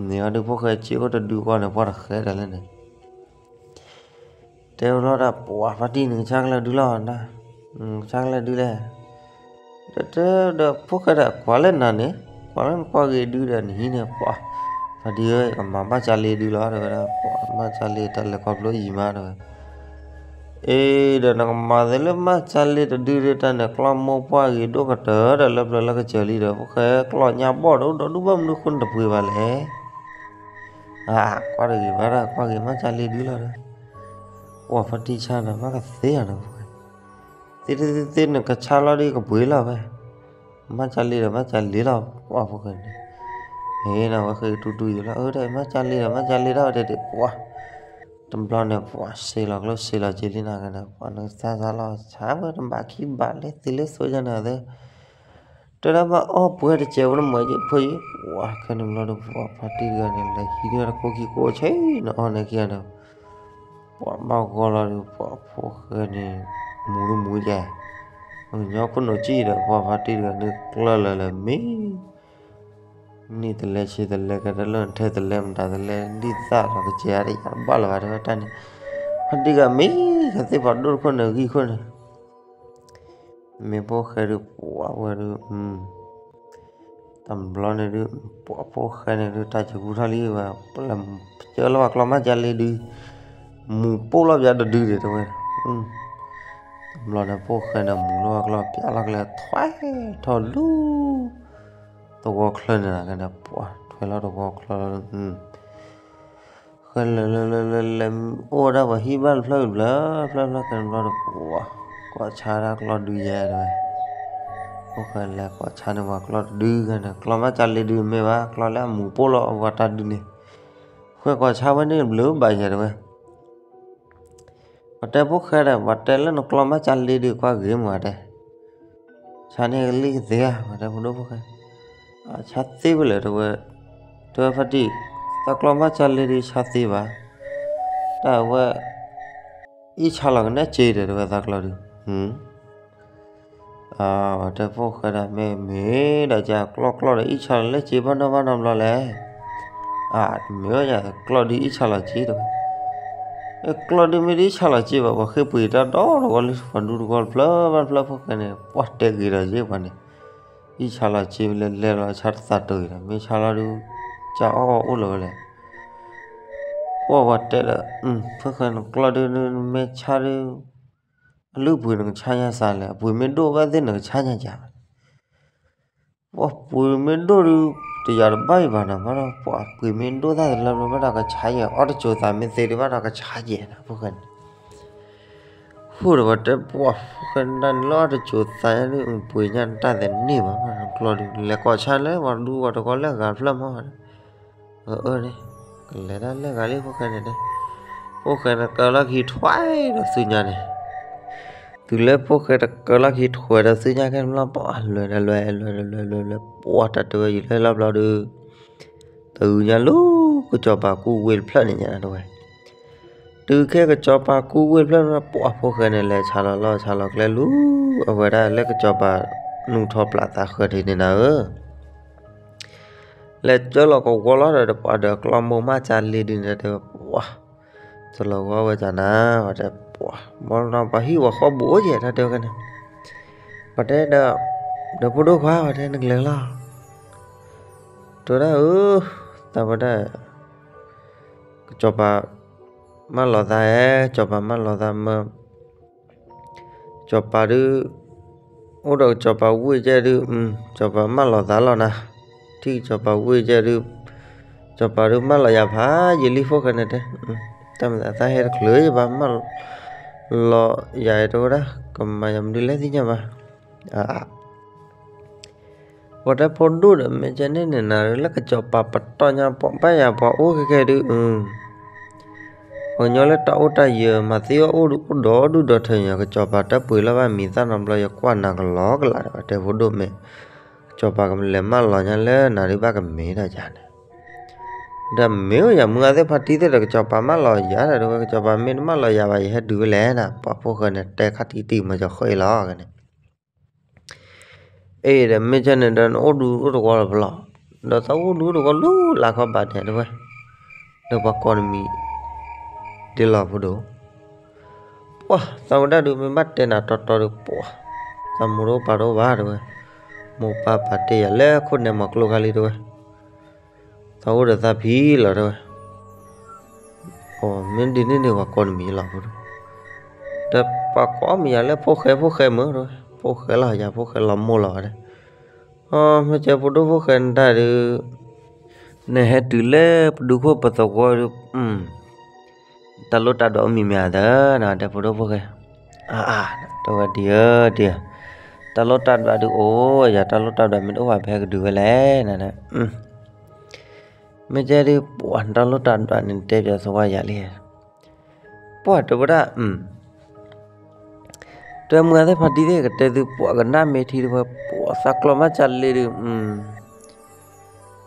န့ၣ်အီၤဒုးဖိၣ်ဃဲစ့အိၣ်တဒုဃီန့ၣ် ပှၤတဃဲဒီးလဲၣ်န့ၣ် တဲဝဲလီၤဒၣ် ပှၤဖါတံၢ်န့ၣ် ကဆါကလဲာ်ဒုလီၤနၤ, ကဆါကလဲာ်ဒုလဲၣ်, ဒီးတဲဒီးဖိၣ်ဃဲဒီး ကွၢ်လၢနၤန့ၣ်, ကွၢ်လၢနကွၢ်ဂ့ၤဒုဒီးနဟံးန့ၢ် ပှၤ, ဖါတံၢ်ဧၢ ကမၤဘၣ်ကၢ်လ့ဒုလီၤ တဲဝဲဒၣ်, ပှၤမၤကၢ်လ့တၢ်လဲၤခီဖျိယံၤမး တဲဝဲ အ့ ဒီးနကမၤသ့လၢမၤကၢ်လ့တဒုဒုတၢ်န့ၣ် ကျီမိၢ်ပှၢ်ဂ့ၤဒိၣ်ကတၢၢ်ဒီးလၢပျၢၤလၢကစၢၢ်လံဒီး ဖိၣ်ဃဲကျီညါဘီၣ်ဒီးဒီဒူၣ်ဘၣ်မနုၤဃိနတပှ့ၤဘၣ်လဲၣ်, အ ကွၢ်တဂ့ၤဘၣ်ဒၣ် ကွၢ်ဂ့ၤမၤကၢ်လ့ဒုလီၤဒီး, ပှၤဖါတံၢ်ဆါဒီး မၤကသ့ဧါနီၤ ဖိၣ်ဃဲ, သ့သ့သ့နကဆါလီၤဒုးကပှ့ၤလီၤဝဲ, မၤကၢ်လ့ဒီးမၤကၢ်လ့လီၤ ပှၤဖိၣ်ဃဲန့ၣ်, ဟ့ၣ်နီၤဝဲဃ့ကတူၢ်တူၢ်ယိာ်လီၤ အၢ ဒီးမၤကၢ်လ့ဒီးမၤကၢ်လ့လီၤ တဲတဲ ပှၤ တဘျီန့ၣ် ပှၤစ့လီၤကျိၣ်စ့လီၤစ့လံနီၤ ခဲန့ၣ် ပှၤနကဆါစးလီၤ ဆါဝဲတဘးခံဘးလၢသ့လၢဆိယါန့ၣ်သ့, တဲဒၣ်ဘၣ်အီၣ်ပှဲၤတစဲးဖိနမၤယဖိယံၤ ပှၤခဲန့ၣ်ဘျီဒီး ပှၤဖါတံၢ်တဂၤန့ၣ် လဲၤဟံးန့ၢ်တၢ်တကိးခံကိးဆံနီၤ အီၣ်န့ၢ်ခံဂၤဒီး ပှၤဘၣ်ဂီၢ်လီၤဒီး ပှၤဖိၣ်ဃဲန့ၣ် မူၤတမူၤကဲ, ညီခိၣ်နူာ်ကံၣ်ဒီး ပှၤဖါတံၢ်တဂၤန့ၣ်ကျၢၢ်လၢာ်လၢာ်မ့ၢ် နံၣ်တလဲဆံတလဲကဲတလၢာ်ထဲတလဲမတၤတလဲ ဒ်သၣ်လီၤကစဲးအါတယၤတဘၣ်လၢၤဘၣ် တဲဝဲတၢ်န့ၣ်, ဖါတံၢ်ဂၤမ့ၢ်ကသ့ၣ်ဖးဒိၣ်တခိၣ်န့ၣ်ဂံၢ်ခိၣ်န့ၣ် မ့ၢ်ဖိၣ်ဃဲဒုး ပှၤဝဲဒုး တဘျီန့ၣ်ဒုး ပှၤဖိၣ်ဃဲန့ၣ်ဒုး တၢ်စူၤကူထီၣ်လံဝဲ ပလဲၤကၢလီၤဝဲကျီမၤကၢ်လ့ဒုး မူၤပိၢ်လီၤပျးတဒုဒံးတဲဝဲ, တဘျီန့ၣ် ဖိၣ်ဃဲန့ၣ် မူၤလီၤဝဲကျီပျးလီၤကလဲၤထွဲထီၣ်လူၤ သဝီချၢန့ၣ်လီၤ ကန့ၣ် ပှၤထွဲလီၤသဝီချၢ ဃဲလဲၤလဲၤလဲၤလဲၤလဲၤအိၣ်ဝဲဒၣ်ပှၤဟံၣ်ဘၣ်တဖျၢၣ်တဖျၢၣ်ဖျၢၣ်ဖျၢၣ် ကန့ၣ်ဘျီဒီး ပှၤကွၢ်ဆါဒၣ်ကျီဒုယဲတဲဝဲ, ဖိၣ်ဃဲလဲၤကွၢ်ဆါန့ၢ်ပှၤကျီတဒု ကန့ၣ် ကျီမၤကၢ်လ့ဒုမ့ၢ်ဘၣ် ကျီလၢအမူၤပိၢ်လီၤအဝဲတၢ်ဒုန့ၣ်, ဃဲကွၢ်ဆါဝဲန့ၣ်ဘျုးဘၣ်ယဲတဲဝဲ ပှၤတဲဖိၣ်ဃဲဒီး ပှၤတဲလၢနကျီမၤကၢ်လ့ဒုးကွၢ်ဂ့ၤမးတဲ, ဆါန့ၢ်ကလံၢ်ကသ့ဧါ ပှၤတဲဖိဒိၣ်ဖိၣ်ဃဲ, ဆါသ့ဝဲလၢာ်တဲဝဲ, တဲဝဲဖါတံၢ်, သးကျီမၤကၢ်လ့ဒုးဆါသ့ဘၣ်, တၢ်ဝဲ, အံၣ်ဆါလီၤကနဲစ့ဒီးတဲဝဲသးကျီဒုး, ပှၤတဲဖိၣ်ဃဲဒီး မ့ၢ်မ့ၢ်ဒီးကၢ်ကျီကျီဒီး အံၣ်ဆါလီၤလၢစ့ဘၣ်နီၢ်ဘၣ်နီတဘျီလဲၣ် အမ့ၢ်ဝဲယၤ ကျီဒုးအံၣ်ဆါလီၤစ့တဲဝဲ, ကျီဒုးမ့ၢ်ဒုးအံၣ်ဆါလီၤစ့ဘၣ် ပှၤဃ့ပှ့ၤတၢ်ဒီတဝီလၢပှၤဒူတဝီတဖျၢၣ်ဘၣ်တဖျၢၣ် ဖိၣ်ဃဲန့ၣ် ပှၤတဲဂ့ၤဒီးစ့ပှၤန့ၣ်, အံၣ်ဆါလီၤစ့လဲၤလဲၤလီၤဆါတသးတိၤအံၤဒီး မ့ၢ်ဆါလီၤဒုး, ကၢ်အီၣ်အီၣ်အိၣ်လၢၤဝဲလဲၣ်, ပှၤပှၤတဲဒီး, ဖိၣ်ဃဲနကျီဒုး မ့ၢ်ဆါဒုး, အလုၢ်အပှ့ၤနကဆါညါစးလဲၣ် အပှ့ၤမ့ၢ်ဒိၣ်ဘၣ်သ့ၣ်နကဆါညါကၢ် ပှၤပှ့ၤမ့ၢ်ဒိၣ်ဒုး, တယၤတဘၣ်အံၤဘၣ်နီၤ ဘၣ်ဒီးပှၤပှ့ၤမ့ၢ်ဒိၣ်သၣ်တလၢဘၣ်ဒီးကဆါယဲၢ် အီၣ်တစိၤသးမ့ၢ်သ့ဒုးဘၣ်ဒီးကဆါယဲၢ်နီၤ ဖိၣ်ဃဲန့ၣ်, ဃိဒီးပှၤတဲပှၤဖိၣ်ဃဲန့ၣ် လၢအီၣ်တစိၤသးညါဒုး ပှ့ၤညါတၢ်သ့န့ၢ်ဘၣ် ကျီဒုး လဲၤကွၢ်ဆါလၢပှၤဒူပှၤတကီလၢအဂၤတဖျၢၣ်မး အၢန့ၣ်, ကလဲၤတၢ်လၢဂၤလံဖိၣ်ဃဲန့ၣ်တဲ, ဖိၣ်ဃဲန့ၣ်ကၢလီၢ်ခံထွဲဒီးသုညါန့ၣ် တုၤလၢဖိၣ်ဃဲတကၢလီၢ်ခံထွဲဒီးသုညါခဲန့ၣ်ဘျီ ပှၤလွဲၤဒီးလွဲၤ လွဲၤဒီးလွဲၤ လွဲၤဒီးလွဲၤ ပှၤတၢ်တဲဝဲယံာ်လၢလီၢ်ဘျီဒုး, တဂုၤညါလူၤ ကစီၤပၤကူဝ့ၢ်တဖျၢၣ်န့ၣ်ညါတဲဝဲ, တုၤခဲကစီၤပၤကူဝ့ၢ်တဖျၢၣ်န့ၣ် ပှၤဖိၣ်ဃဲန့ၣ် လဲၤဆါလီၤလီၢ်ဆါလီၤကျဲလူၤ အဝဲဒၣ်လၢကစီၤပၤနူၢ်ထီၣ်ပျးသးဃၢၤထံးန့ၣ်နၤဧၢ လဲၤကၢလီၤကဝီၤလီၤဒီး ပှၤဒီးကျီမိၢ်မၤကၢ်လ့ဒုးန့ၣ်တဲဝဲပှၤ, တလီၤဂီၤဝဲကၢ်နၤ ပှၤတဲပှၤ, ဘီနီၤပှၤဟံၣ်ပှၤဃီဘူးအိၣ်ကဲတၢ်တဲဝဲန့ၣ်, ပှၤတဲဒီး, ဒီးဖိဒိၣ်ခွါပှၤတဲနကလဲၤလီၤ, တဲဝဲဒၣ်ဧၢ, တၢ်ဝဲဒၣ် ကစီၤပၤ, မၢလီၤသးဧၢ ကစီၤပၤမၢလီၤသးမၢ ကစီၤပၤဒုး, အိၣ်ဒီးကစီၤပၤဝ့ၢ်ကဲဒုး, ကစီၤပၤမၢလီၤသးလီၤနၤ, ထံၣ်ကစီၤပၤဝ့ၢ်ကဲဒုး, ကစီၤပၤဒုးမၢလီၤယၤဖးယံာ်လံဖိၣ်ဃဲန့ၣ်တဲ, တၢ်မၤသးဟဲတချုးယဘၣ်မၢလီၤယၤတဲဝဲဒၣ် ကမၤယၤမနုၤလဲၣ်သ့ၣ်ညါဘၣ် ပှၤတဲဖိဒိၣ်ဒီး မ့ၢ်ကဲန့ၣ်န့ၣ်နၤ လၢကစီၤပၤပတီၢ်ညါပှၤဘၣ်ယၤပှၤအိၣ်ခဲခဲဒုး, ပှၤကညီလၢတၢ်အိၣ်တၢ်ယၢၤ မၤသ့အီၣ်အိၣ်ဒုးအိၣ်ဒီးဒုၣ်ဒီးထၢညါ ကစီၤပၤတပှ့ၤလီၤဘၣ်မံၤသၣ်နီတဘျီ ယကွၢ်နၤကလီကလးဒီး ပှၤတဲဖိဒိၣ်မ့ၢ်, ကစီၤပၤကလဲၤမၢလီၤညါလၢနၤဒုးဘၣ်ကမ့ၢ်တၢ်ယၤန့ၣ် ပ ဒီးမ့ၢ်ယၤမုၢ်ဂၤသ့ၣ်ဖါတံၢ်သ့ၣ်ဒီး ကစီၤပၤမၢလီၤယၤဒီး တဲဝဲ ကစီၤပၤမ့ၢ်တမၢလီၤယၤဘၣ် ယဟဲတုၤဝဲလဲၣ်နၤ, ပှၤဖိၣ်ဃဲန့ၣ် တဲခါတံၢ်တံၢ်မ့ၢ်ကီၤဃဲလီၤန့ၣ် အ့ဒီး မ့ၢ်ကဲန့ၣ်ဒီး နအိၣ်ဒူအိၣ်တဝီလီၤဖဲလဲၣ်, ဒီးသးအိၣ်ဒူအိၣ်တဝီလၢလၢခီဘၣ်န့ၣ်တဲဝဲ, ဒီးပှၤကိးနမံၤ ဒ်လီၤဖိဒိၣ်, ပှၤသးဝဲဒၣ်ဒုး မ့ၢ်ဘၣ်တဲနၤတီတီဒီး ပှၤသးမိၢ်တအိၣ်ပၢ်တအိၣ်ဘၣ်တဲဝဲ, မိၢ်ပၢ်ပာ်တ့ၢ်ယၤလၢခိၣ်နဲမီၤကျိခါလံတဲဝဲ သးအိၣ်ဒီးသးဖံလီၤတဲဝဲ, အိ မ့ၢ်ဒ်န့ၣ်န့ၣ် ပှၤကိးနမံၤလီၤဖိဒိၣ်, ဒီးပှၤကိးမ့ၢ်ယၤလၢဖိၣ်ဃဲဖိၣ်ဃဲမ့ၢ်တဲဝဲ, ဖိၣ်ဃဲလီၤ ယၤဖိၣ်ဃဲလီၤမိၢ်လီၤတဲ, အိ မ့ၢ်ကဲဖိဒိၣ်ဖိၣ်ဃဲနတၢ်ဒုး နဟဲတုၤလၢပဒူခိၣ်ပသဝီဒုး တၢ်လိၣ်တၢ်ဒွးအိၣ်မံၤမ့ၢ်ဧါသၢနၤ တဲဖိဒိၣ်ဖိၣ်ဃဲ, အါအါ တဲဝဲဒ်ဧၢဒ်ဧၢ, တၢ်လိၣ်တၢ်ဒွးဒုးအိၣ်ယၤ တၢ်လိၣ်တၢ်ဒွးမ့ၢ်တအိၣ်ဘၣ် ပဟဲကဒုးဝဲလဲၣ်နၤ, မ့ၢ်ကဲဒုး ပှၤတၢ်လိၣ်တၢ်ဒွးန့ၣ် တဲပၠးသဝီယၤလံ, ပှၤတဲဝဲဒၣ် တဲမုၢ်ဂၤသ့ၣ်ဖါတံၢ်သ့ၣ်ကတဲသု ပှၤကနၣ်မ့ၢ်ထံတဝဲ ပှၤသးကျီမးကၢ်လ့ဒုး,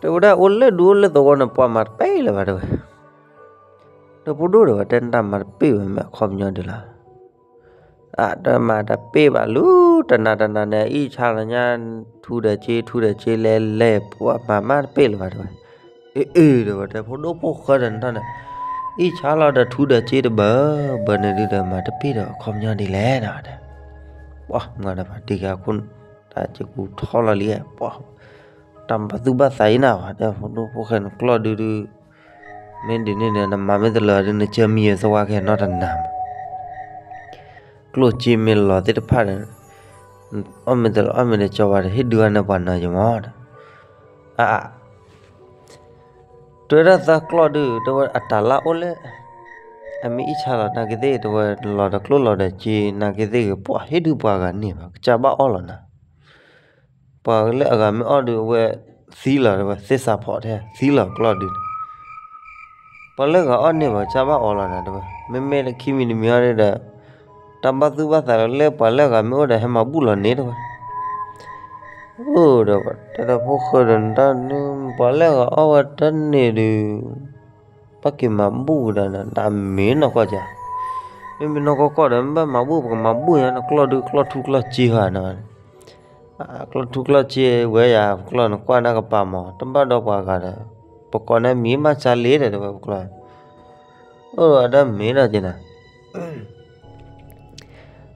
တဲဝဲဒၣ်အိၣ်လၢဒူအိၣ်လၢသဝီန့ၣ် ပှၤမၤတပ့ၢ်လၢၤဘၣ်တဲဝဲ, ဒီးဖိဒိၣ်ဒီးဝဲတဲ နတၢ်မၤတပ့ၢ်ဝဲမ့ၢ်အခီပညီဒုးလီၤ, အတမၤတပ့ၢ်ဘၣ်လူၤ တနၤတနၤန့ၣ် အံၣ်ဆါလီၤညါ ထူဒီးစ့ ထူဒီးစ့လဲလဲ ပှၤမၤမးတပ့ၢ်လၢၤဘၣ်တဲဝဲ, အ့ၣ်အ့ၣ်ဒီးဝဲတဲ ဖိဒိၣ်ဖိၣ်ဃဲဒီးနတၢ်န့ၣ် အံၣ်ဆါလီၤဒီးထူဒီးစ့တဘၣ်ဘၣ်န့ၣ်ဒုးဒီး မၤတပ့ၢ်ဒီးအခီပညီဒ်လဲၣ်နၤတဲ, ပှၤမုၢ်ဂၤဒီးဖါတံၢ်က့ၤအခိၣ် တၢ်စ့ကူထီၣ်လီၤလံ, ပှၤ တၢ်ဘၣ်သူၣ်ဘၣ်သးအံၤနၤဝဲ တဲဖိဒိၣ်ဖိၣ်ဃဲန့ၣ်ကျီၢ်ဒုဒုး, မ့ၢ်ဒ်န့ၣ်န့ၣ် နမၤမ့ၢ်တလၢာ်ဒုး နကၢမံယသဝါကဲနီတနၤမး, ကျိၣ်စ့မ့ၢ်လီၤသ့ၣ်တဖၣ်ဒီး အီၣ်မ့ၢ်တလၢာ်အီၣ်မ့ၢ်တကၠီဘၣ်ဒီး ဟ့ၣ်ဒုးအီၣ်န့ၢ်ပှၤနီၤယမီၤ, အါ တဲဝဲဒၣ်သးကျီၢ်ဒုး တဲဝဲအတၢ်လၢအိၣ်လၢ အမ့ၢ်အံၣ်ဆါလီၤနာ်က့သ့ၣ် တဲဝဲလီၤဒီးကျိၣ်လီၤဒီးစ့နာ်က့သ့ၣ်ဂ့ၤ ပှၤဟ့ၣ်ဒုးပှၤဂၤန့ၢ်ဘၣ် ကစၢ်ဘၣ်အီၣ်လီၤနၤ, ပှၤလၢအဂၤမ့ၢ်အီၣ်ဒုးအဝဲသံလီၤ တဲဝဲသ့ၣ်စးဖီးထဲသံလီၤကျီၢ်ဒုးန့ၣ် ပှၤလၢဂၤအီၣ်န့ၢ်ဘၣ် ကစၢ်ဘၣ်အီၣ်လီၤနၤ တဲဝဲ, မ့မ့ၢ်လၢခံမံၤတမံၤအီၤဒီး တၢ်ဘၣ်သူၣ်ဘၣ်သးလၢလၢပှၤလၢဂၤမ့ၢ်အိၣ်ဒီးဟဲမၤဘူၣ်လီၤန့ၣ် တဲဝဲ, အိၣ်ဒီး တဲဒီးဖိၣ်ဃဲဒီးနတၢ်န့ၣ် ပှၤလၢဂၤအီၣ်ဝဲတၢ်န့ၣ်ဒုး ဘၣ်က့ၤမၤဘူၣ်ဝဲဒၣ်နၤ တၢ်မ့ၢ်နီၢ်ကီၢ်ကၢ်, မ့မ့ၢ်နီၢ်ကီၢ်ကီၢ်ဒီး မ့ၢ်ဘၣ်မၤဘူၣ် ပကမၤဘူၣ်ညါနကျီၢ်ဒုး ကျီၢ်ထူကျီၢ်စ့ဧါနၤ ကျီၢ်ထူကျီၢ်စ့ဝဲယၤ ပကျီၢ်နကွၢ်နကပၤမး တဘၣ်ဒီးပှၤဂၤဒီး ပကိးနမံၤမးစၢ်လံဒီး တဲဝဲပကျီၢ်, အိၣ်ဒီးမ့ၢ်ဒီးက့ၤနၤ,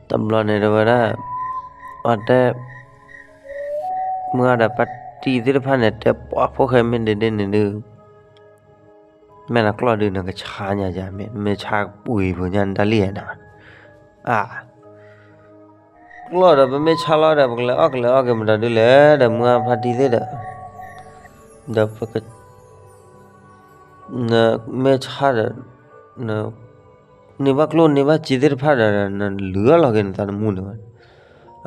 တဘျီန့ၣ်တဲဝဲဒၣ်, အတဲ မုၢ်ဂၤဒီးပှၤတံၢ်သ့ၣ်တဖၣ်န့ၣ် တဲပှၤဖိၣ်ဃဲမ့ၢ်ဒ်န့ၣ်န့ၣ်ဒုး မ့ၢ်နကျီၢ်ဒုး နကဆါညါယၤ မ့ၢ်နမ့ၢ်ဆါပှ့ၤပူၤညါနတၢ်လံဧါနၤ, အါ ကျီၢ်ဒီးပမ့ၢ်ဆါလီၤဒီး ပကလဲၤအီၣ်ကလဲၤအီၣ်က့ၤမတၤဒုလဲၣ်ဒီး မုၢ်ဂၤဖါတံၢ်သ့ၣ်ဒီး ဒီးပက နမ့ၢ်ဆါဒီး န့ၢ်ဘၣ်ကျိၣ်န့ၢ်ဘၣ်စ့သ့ၣ်တဖၣ်ဒီး နလုၢ်အလီၤက့ၤနသးနမူန့ၣ်ဝဲ,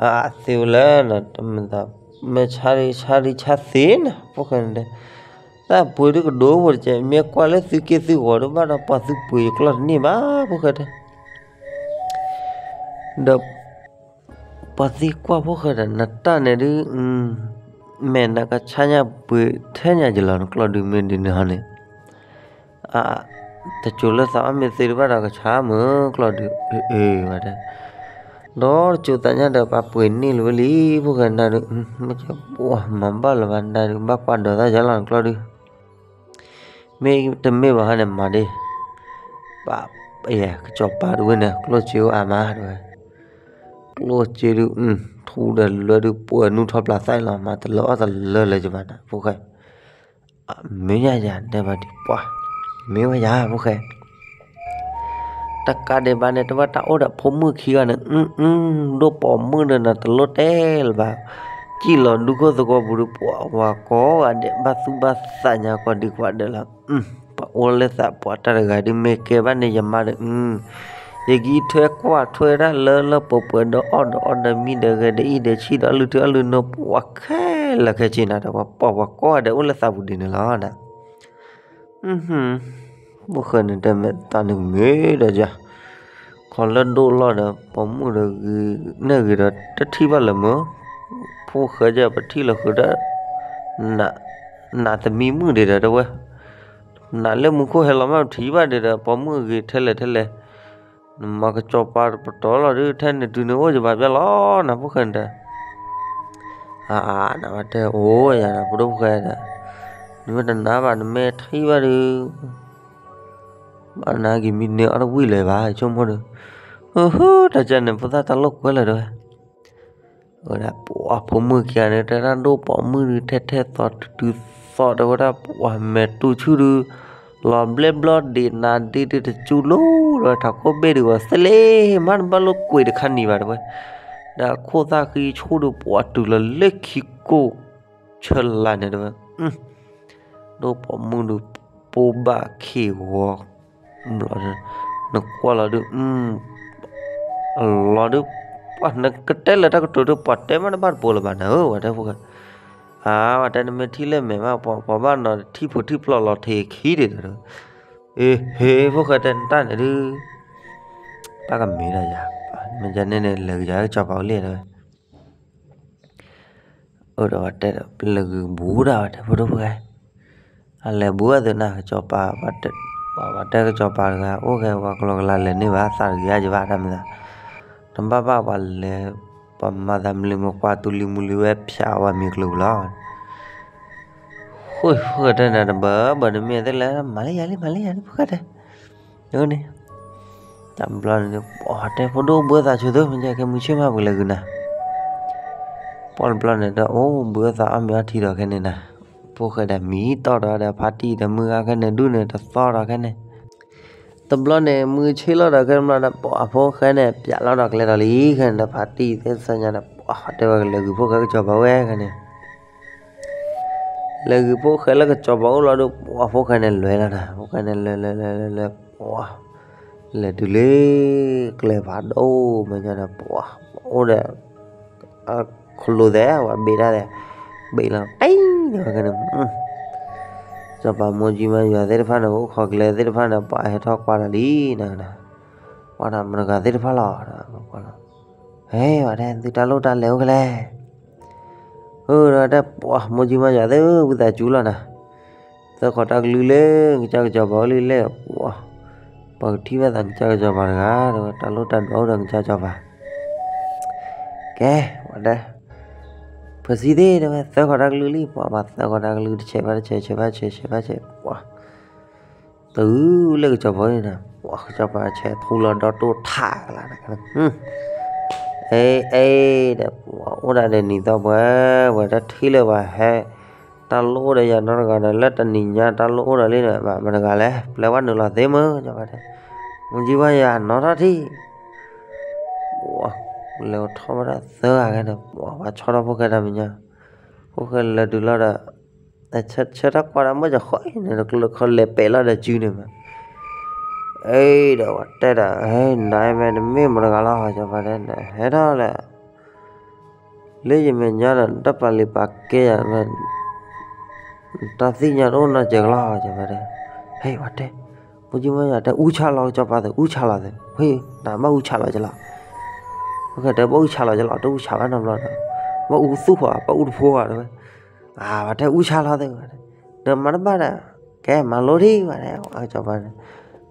အသ့ဝဲလဲၣ် မ့ၢ်သး မ့ၢ်ဆါဒုးဆါဒုးဆါသ့နၤ ဖိၣ်ဃဲန့ၣ်တဲ, တၢ်ပှ့ၤဒုးကဒိၣ်ဖိတကဲး မ့ၢ်ကွၢ်လၢသုက့ၢ်သုဂီၤဒုးဘၣ်ဒီး ပှၤသုပှ့ၤယကျီၢ်တန့ၢ်ဘၣ် ဖိၣ်ဃဲတဲ ဒီး ပှၤသံကွၢ်ဖိၣ်ဃဲဒီး နတၢ်န့ၣ်ဒုး မဲာ်နကဆါညါပှ့ၤထဲညါယလီၤ နကျီၢ်ဒုးမ့ၢ်ဒ်န့ၣ်ဟီန့ၣ်, အ တစိၤလၢသးအီၣ်မ့ၢ်သ့ဒုးဘၣ်ဒီးကဆါမုၢ်ကျီၢ်ဒုး အ့ၣ်အ့ၣ်ဝဲတဲ, ဒီးတစိၤသးညါဒီးပှၤပှ့ၤန့ၢ်လၢၤဝဲလံ ဖိၣ်ဃဲနတၢ်ဒုး မ့ၢ်ကဲပှၤမၤဘၣ်လၢၤဘၣ်နတၢ်ဒုး ဘၣ်ကွၢ်ဒီးသးယလီၤနကျီၢ်ဒုး မ့ၢ်တမ့ၢ်ဘၣ်ဟီန့ၣ်မၤဒ်, ပ ကစီၤပၤတဝဲန့ၣ် ကျိၣ်စ့အိၣ်အါမးတဝဲ, ကျိၣ်စ့ဒုး ထူဒီးလွဲဒုးပှဲၤနူထီၣ်ပျၢၤသၣ်လီၤ မၤတလၢအီၣ်တလၢလၢၤယဘၣ်နၤ ဖိၣ်ဃဲ, မ့ၢ်ယၤယၤတဲဘၣ်ဒံးပှၤ, မ့ၢ်ဝဲယၤ ဖိၣ်ဃဲ တကးဒံးဘၣ်န့ၣ် တဝဲတၢ်အိၣ်ဒီးဖိမုၣ်ခံဂၤန့ၣ် အ ဒိၣ်ပိာ်မုၣ်ဒီးနတလိၣ်တဲလၢၤဘၣ်, စံၣ်လီၤဒူခိၣ်သကိးပူၤဒီး ပှၤဝၤကိးဂၤဒဲး ဘၣ်သူၣ်ဘၣ်သးညါကီးဒံးကွၢ်ဒီးလီၤ, ပှၤအိၣ်လၢသးပှၢ်တၢ်တဂၤဒုး မ့ၢ်ကဲဘၣ်န့ၣ်ယမါဒီး ယကံထွဲကွၢ်ထွဲဒၣ်လၢလၢပှဲၤပှဲၤဒီးအီၣ်ဒီးအီဒီးမံဒီးဂဲၤဒီးအံၤဒီးဆံၣ်ဒီးအလုၢ်ထူအလုၢ်နိ ပှၤခဲလၢာ်ခဲဆ့နၤဒီး ပှၤပိာ်ပှၤကိးဂၤဒဲးအိၣ်လၢသးပူၤဒ်န့ၣ်လီၤနၤ ဖိၣ်ဃဲန့ၣ်တဲမ့ၢ်တၢ်န့ၣ်မ့ၢ်ဒီးယၤ, ခီလၢဒိၣ်လီၢ်ဒီး ပိာ်မုၣ်ဒီးဂ့ၤန့ၣ်ဂ့ၤဒီး တထံၣ်ဘၣ်လၢၤမ့ၢ်, ဖိၣ်ဃဲယပထံၣ်လီၤဃုာ်ဒီး နးသမံမုၣ်ဒံးဒီးတဲဝဲ, နးလၢမူခိၣ်ဟဲလီၤမး ပထံၣ်ဘၣ်ဒံးဒီး ပိာ်မုၣ်အဂ့ၤထဲလဲၣ်ထဲလဲၣ်, နမၤကစီၤပၤပတီၢ်လီၤဒုး ထဲန့ၣ်တုၤန့ၣ်အိၣ်ယဘၣ်ပျဲလီၤ နဖိၣ်ဃဲန့ၣ်တဲ အါအါ နဝဲတဲ အိၣ်ယၤ နဖိဒိၣ်ဖိၣ်ဃဲဒီး နမ့ၢ်တနာ်ဘၣ် နမ့ၢ်ထံၣ်ဘၣ်ဒီး ဘၣ်နၤက့ၤမံန့ၢ်အီၣ်တဝံၣ်လၢၤဘၣ် ဆိကမိၣ်ဒီး ဟၢ တၢ်ကန့ၣ် ဖိသၣ်တၢ်လိာ်ကွဲလၢၤတဲဝဲ ဝဲဒၣ်ပှၤဖိမုၣ်ခံဂၤန့ၣ် တဲဒၣ်ဒိၣ်ပိာ်မုၣ်ဒုး ထဲထဲသီတုၤသီတဲဝဲဒၣ် ပှၤမဲာ်တူဆူၣ်ဒုး လီၤဘျဲဘျီဒံးနၤဒ့ဒုးတစူလိၤဒီး ထးခိၣ်ဘ့ၣ်ဒုးဝဲသ့လ့ မ့ၢ်တဘၣ်လိာ်ကွဲးတခါနံၤဘၣ်တဲဝဲ, ဒီးခိၣ်သၣ်ဃံဆူၣ်ဒုး ပှၤတုၤလီၤလၢခံကိၢ်ဆၢလါန့ၣ်တဲဝဲ, ဒိၣ်ပိာ်မုၣ်ဒုး ပိဘၣ်ခံဂီၤ ဘျီ နကွၢ်လီၤဒုး အလီၤဒုး နကတဲလၢတၢ်ကတိၤဒုး ပှၤတဲမ့ၢ်တဘၣ်တပိၤလၢၤဘၣ်နၤဧၢ ဝဲတဲဖိၣ်ဃဲ, အါ ဝဲတဲနမ့ၢ်ထံၣ်လၢမဲာ်မး ပှၤဘၣ်နီၤထံဖိထံဖျီၣ်လီၤထံခံဒံးဒီး, အ့ ဟ့ ဖိၣ်ဃဲတဲနတၢ်န့ၣ်ဒုး, တၢ်ကမ့ၢ်ဒၣ်ယၤ, မ့ၢ်ယန့ၣ်န့ၣ် လဲၤကယၤကစီၤပၤအိၣ်လံတဲဝဲ အိၣ်ဒီးဝဲတဲဒီး လဲၤဂုာ်ဘူးဒၣ်ဝဲတဲဖိဒိၣ်ဖိၣ်ဃဲ, အလဲၤဘူးဝဲသုးနၤ ကစီၤပၤ, ပှၤတဲကစီၤပၤတဂၤ အိၣ်ဂဲၤဝဲကလီကလီလဲၤန့ၢ်ဘၣ် သးတဂ့ၤယဘၣ်တၢ်မ့ၢ်သး, တဘၣ်ဘၣ်ပှၤလဲၤ, ပှၤမၤသးမလံၤမကွၢ်တူလံၤမူလံၤဝဲဖၠးဝဲမံၤကျိၤပူၤလီၤ. ဃိ ဃိတဲနၤတဘၣ်ဘၣ်နမ့ၢ်သ့လဲၣ် မၤလၢယၤလံ မၤလၢယၤလံ ဖိၣ်ဃဲတဲ, န့ၣ် တဘျီန့ၣ် ပှၤတဲဖိဒိၣ်ဘုအသးဆိသု မ့ၢ်ကဲမုၢ်ဆ့ၣ်မးပကလဲၤဂုာ်နၤ, ပှၤတဘျီန့ၣ်ဒီး အိၣ်ဘုအသးအီၣ်မ့ၤအီထံဒီးခဲန့ၣ်နၤ, ဖိၣ်ဃဲဒီးမံတီၢ်ဒီးဒီးဖါတံၢ်ဒီးမုၢ်ဂၤခဲန့ၣ်ဒုးန့ၣ်တသီဒီးခဲန့ၣ်, တဘျီန့ၣ် မုၢ်ဆ့ၣ်လီၤဒီးခဲန့ၣ်ဘျီဒီး ပှၤဖိၣ်ဃဲန့ၣ် ပၠးလီၤဒီးကျဲဒီးလံ ခဲန့ၣ်ဒီးဖါတံၢ်သ့ၣ်သၢညါဒီး ပှၤတဲဝဲကလဲၤဂုာ်ဖိၣ်ဃဲကစီၤပၤဝဲခဲန့ၣ် လဲၤဂုာ်ဖိၣ်ဃဲလၢကစီၤပၤအိၣ်လီၤဒီး ပှၤဖိၣ်ဃဲန့ၣ်လဲၤလီၤနၤ, ဖိၣ်ဃဲန့ၣ်လဲၤလဲၤလဲၤလဲၤလဲၤ ပှၤ လဲၤတုၤလၢ ကျဲဖးဒိၣ်မဲာ်ညါဒီး ပှၤ အိၣ်ဒီး ခလိသဲး ပှၤဘ့ၣ်ဒၣ်သဲး ဘ့ၣ်လီၤ တ့ၢ်န့ၣ်ဝဲန့ၣ် စီၤပၤမိၢ်ကၠံမါယွၤသ့ၣ်တဖၣ်န့ၣ် အိၣ်ခိးကျဲသ့ၣ်တဖၣ်န့ၣ် ပှၤဟဲထီၣ်ကွၢ်တၢ်လံနၤ, ကွၢ်တၢ်မတၤတဂၤသ့ၣ်တဖၣ်လီၤ, ဟဲဝဲတဲ သုတၢ်လိၣ်တၢ်လဲၤအိၣ်ဖဲလဲၣ်, အၢ ဒီးတဲ ပှၤမိၢ်ကၠံမါယွၤသ့ၣ်ဧၢ ဝံသးစူၤလီၤနၤ, သၢခီၣ်တၢ်ကလုၢ်လၢ ကစၢ်ကစီၤပၤအိၣ်လံလဲၣ်, ပှၤကထံၣ်ဘၣ်သးကစၢ်ကစီၤပၤတဂၤ ဒီးတၢ်လိၣ်တၢ်ဒွးအိၣ်ဒီးကစၢ်ကစီၤပၤ ကဲ ဝဲတဲ ဖၢဆံသ့ၣ်တဲဝဲ သၢခီၣ်တၢ်ကလုၢ်လံ ပှၤဘၣ်သၢခီၣ်တၢ်ကလုၢ် တဆဲးဘၣ်တဆဲး ဆဲးဘၣ်ဆဲး ဆဲးဘၣ်ဆဲး ပှၤ တုၤလၢကစီၤပၤန့ၣ် ပှၤကစီၤပၤဆဲးထူလီၤဒီးတိၢ်ထး ကလါ အ့ အ့ ဒီး ပှၤအိၣ်ဒၣ်ဒီးနံၤသီပှဲၤ ပှဲၤတထံၣ်လၢပှၤဟဲ တၢ်လိၣ်အိၣ်ဒီးယၤနီတဂၤဒီး လၢတနံၤညါတၢ်လိၣ်အိၣ်ဒီးလံန့ၣ် ဘၣ်မတၤတဂၤလဲၣ် ပျဲဝဲနုာ်လီၤသ့မ့ၢ် စီၤပၤတဲ မုၢ်ကၠံမါယွၤနီထီၣ်ထံၣ် ပှၤ လဲၤထီၣ်ဝဲဒၣ်သၢဂၤခဲန့ၣ် ပှၤဘၣ်ဆီထီၣ်ဖိၣ်ဃဲတၢ်မဲာ်ညါ ဖိၣ်ဃဲလဲၤတုၤလီၤဒီး ဆၢထၢၣ်ကွၢ်ဒီးမ့ၢ်ကဃီအံၤန့ၣ် တကျၢၤခီလဲၤပဲာ်လီၤဒီးစုန့ၣ်မး အ့ ဒီးဝဲတဲဒီး နၤအံၤမ့ၢ်တမ့ၢ်မတၤတဂၤလီၤ စီၤပၤတဲ နဟဲထီၣ်လဲၣ် လၢယမဲာ်ညါဒီး နတၢ်ပာ်လုၢ်ပာ်ကဲယၤ တၢ်သ့ၣ်ညါတအိၣ်နီတစဲးကလီၤ စီၤပၤတဲ ဟဲ ဝဲတဲ မုၢ်ကၠံမါယွၤတဲ အူဆးလီၤကစီၤပၤသ့ အူဆးလီၤသ့ ဟ့ၣ် နဘၣ်အူဆးလီၤကလီၤ ဖိၣ်ဃဲတဲ ဘၣ်အူဆးလီၤကလီၤ တအူဆးဘၣ်နီတဘျီဒီး ဘၣ်အူသူၣ်ဃီ ဘၣ်အူတဖိဃီတဲဝဲ အဝဲတဲအူဆးလီၤသ့ ဒီးမၤတဘၣ်ဒီး ကဲမၤလိထံၣ်ဝဲတဲ ကစီၤပၤန့ၣ်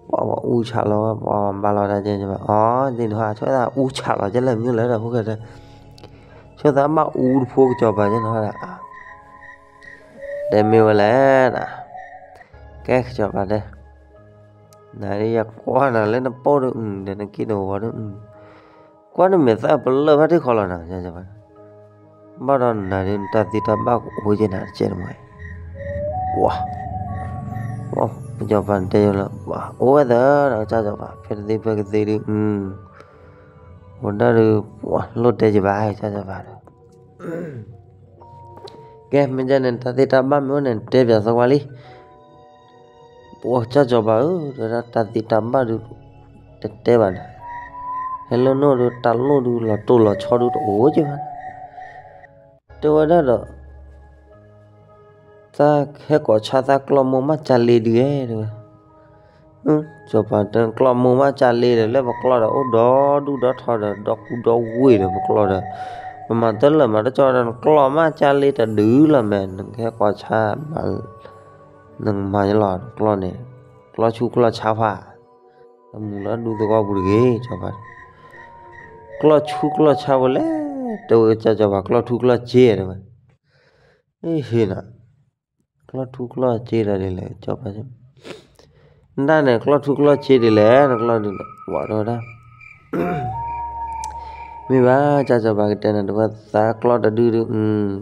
ပှၤအူဆးလီၤဝဲ ပှၤဘၣ်လီၤတၢ်ကဲဘၣ် အီၤ ဒ်န့ၣ်ဟီ ဆိသးအူဆးလီၤကလၢာ်မနုၤလဲၣ်ဒီး ဖိၣ်ဃဲတဲ ဆိသးဘၣ်အူတဖိကစီၤပၤကဲနီၤဒီး တဲမ့ၢ်ဝဲလဲၣ်ဒီး ကဲကစီၤပၤတဲ နၤဒ်ယကွၢ်နၤလၢနပိာ်ဒုး ဒီးနက့ၢ်နဂီၤဒုး ကွၢ်နမဲာ်သၣ်ပလၢၢ်ဖးထံၣ်ဃီလီၤနၤ ဘၣ်ဒီးနၤဒုး နတၢ်သ့တၢ်ဘၣ်ကအိၣ်ကဲနၤတကဲတမံၤ ပှၤ ကစီၤပၤတဲယိာ်လၢ ပှၤအိၣ်ဝဲသၢဒီးကစၢ်စီၤပၤ ဖဲတသ့ဖဲကသ့ဒုး ဝဲဒၣ်ဒုး ပှၤလိၣ်တဲယဘၣ် ကစၢ်စီၤပၤဒီး ကဲ မ့ၢ်ဒ်န့ၣ် တၢ်သ့တၢ်ဘၣ်မ့ၢ်အိၣ်န့ၣ် တဲပၠးသကွၢ်လံ ပှၤကစၢ်စီၤပၤဧၢ တဲဝဲဒၣ်တၢ်သ့တၢ်ဘၣ်ဒုး တတဲဘၣ်ဒီး ဟဲလၢနအိၣ်ဒီး တၢ်လိၣ်ဒုး လီၤတိၢ်လီၤဆီဒုး တအိၣ်ကဲဘၣ် တဲဝဲဒၣ်ဒီး သးဟဲကိးဆါသးကျီၢ်မိၢ်မးကၢ်လ့ဒုးဧဲ တဲဝဲ စီၤပၤတဲ ကျီၢ်မိၢ်မးကၢ်လ့ဒီး လၢပကျီၢ်ဒီး အိၣ်ဒီဒူၣ်ဒီထီဒီး ဒီကူဒီဝ့ၢ်ဒီး ပကျီၢ်ဒီး ပမၤတလၢာ်မၤတကီဒီး နကျီၢ်မးကၢ်လ့တဒုးလီၤမဲာ် နကဟဲကိးဆါမး နကမၤယလီၤကျီၢ်န့ၣ်, ကျီၢ်ဆူၣ်ကျီၢ်ဆါဖး, တမူၤလၢဒူသဝီပူၤတဂ့ၤ စီၤပၤ, ကျီၢ်ဆူၣ်ကျီၢ်ဆါဖိလဲၣ်, တဲဝဲကစၢ်စီၤပၤ ကျီၢ်ထူကျီၢ်စ့တဲဝဲ, ဟ့ၣ်နၤ, ကျီၢ်ထူကျီၢ်စ့ဒီးဒ်လဲၣ် စီၤပၤ နတၢ်န့ၣ် ကျီၢ်ထူကျီၢ်စ့ဒ်လဲၣ် နကျီၢ်ဒုးန့ၣ် ဝဲတဲဝဲဒၣ်, မ့ၢ်ဘၣ် ကစၢ်စီၤပၤကတဲနၤ တဲဝဲသးကျီၢ်တဒုဒု,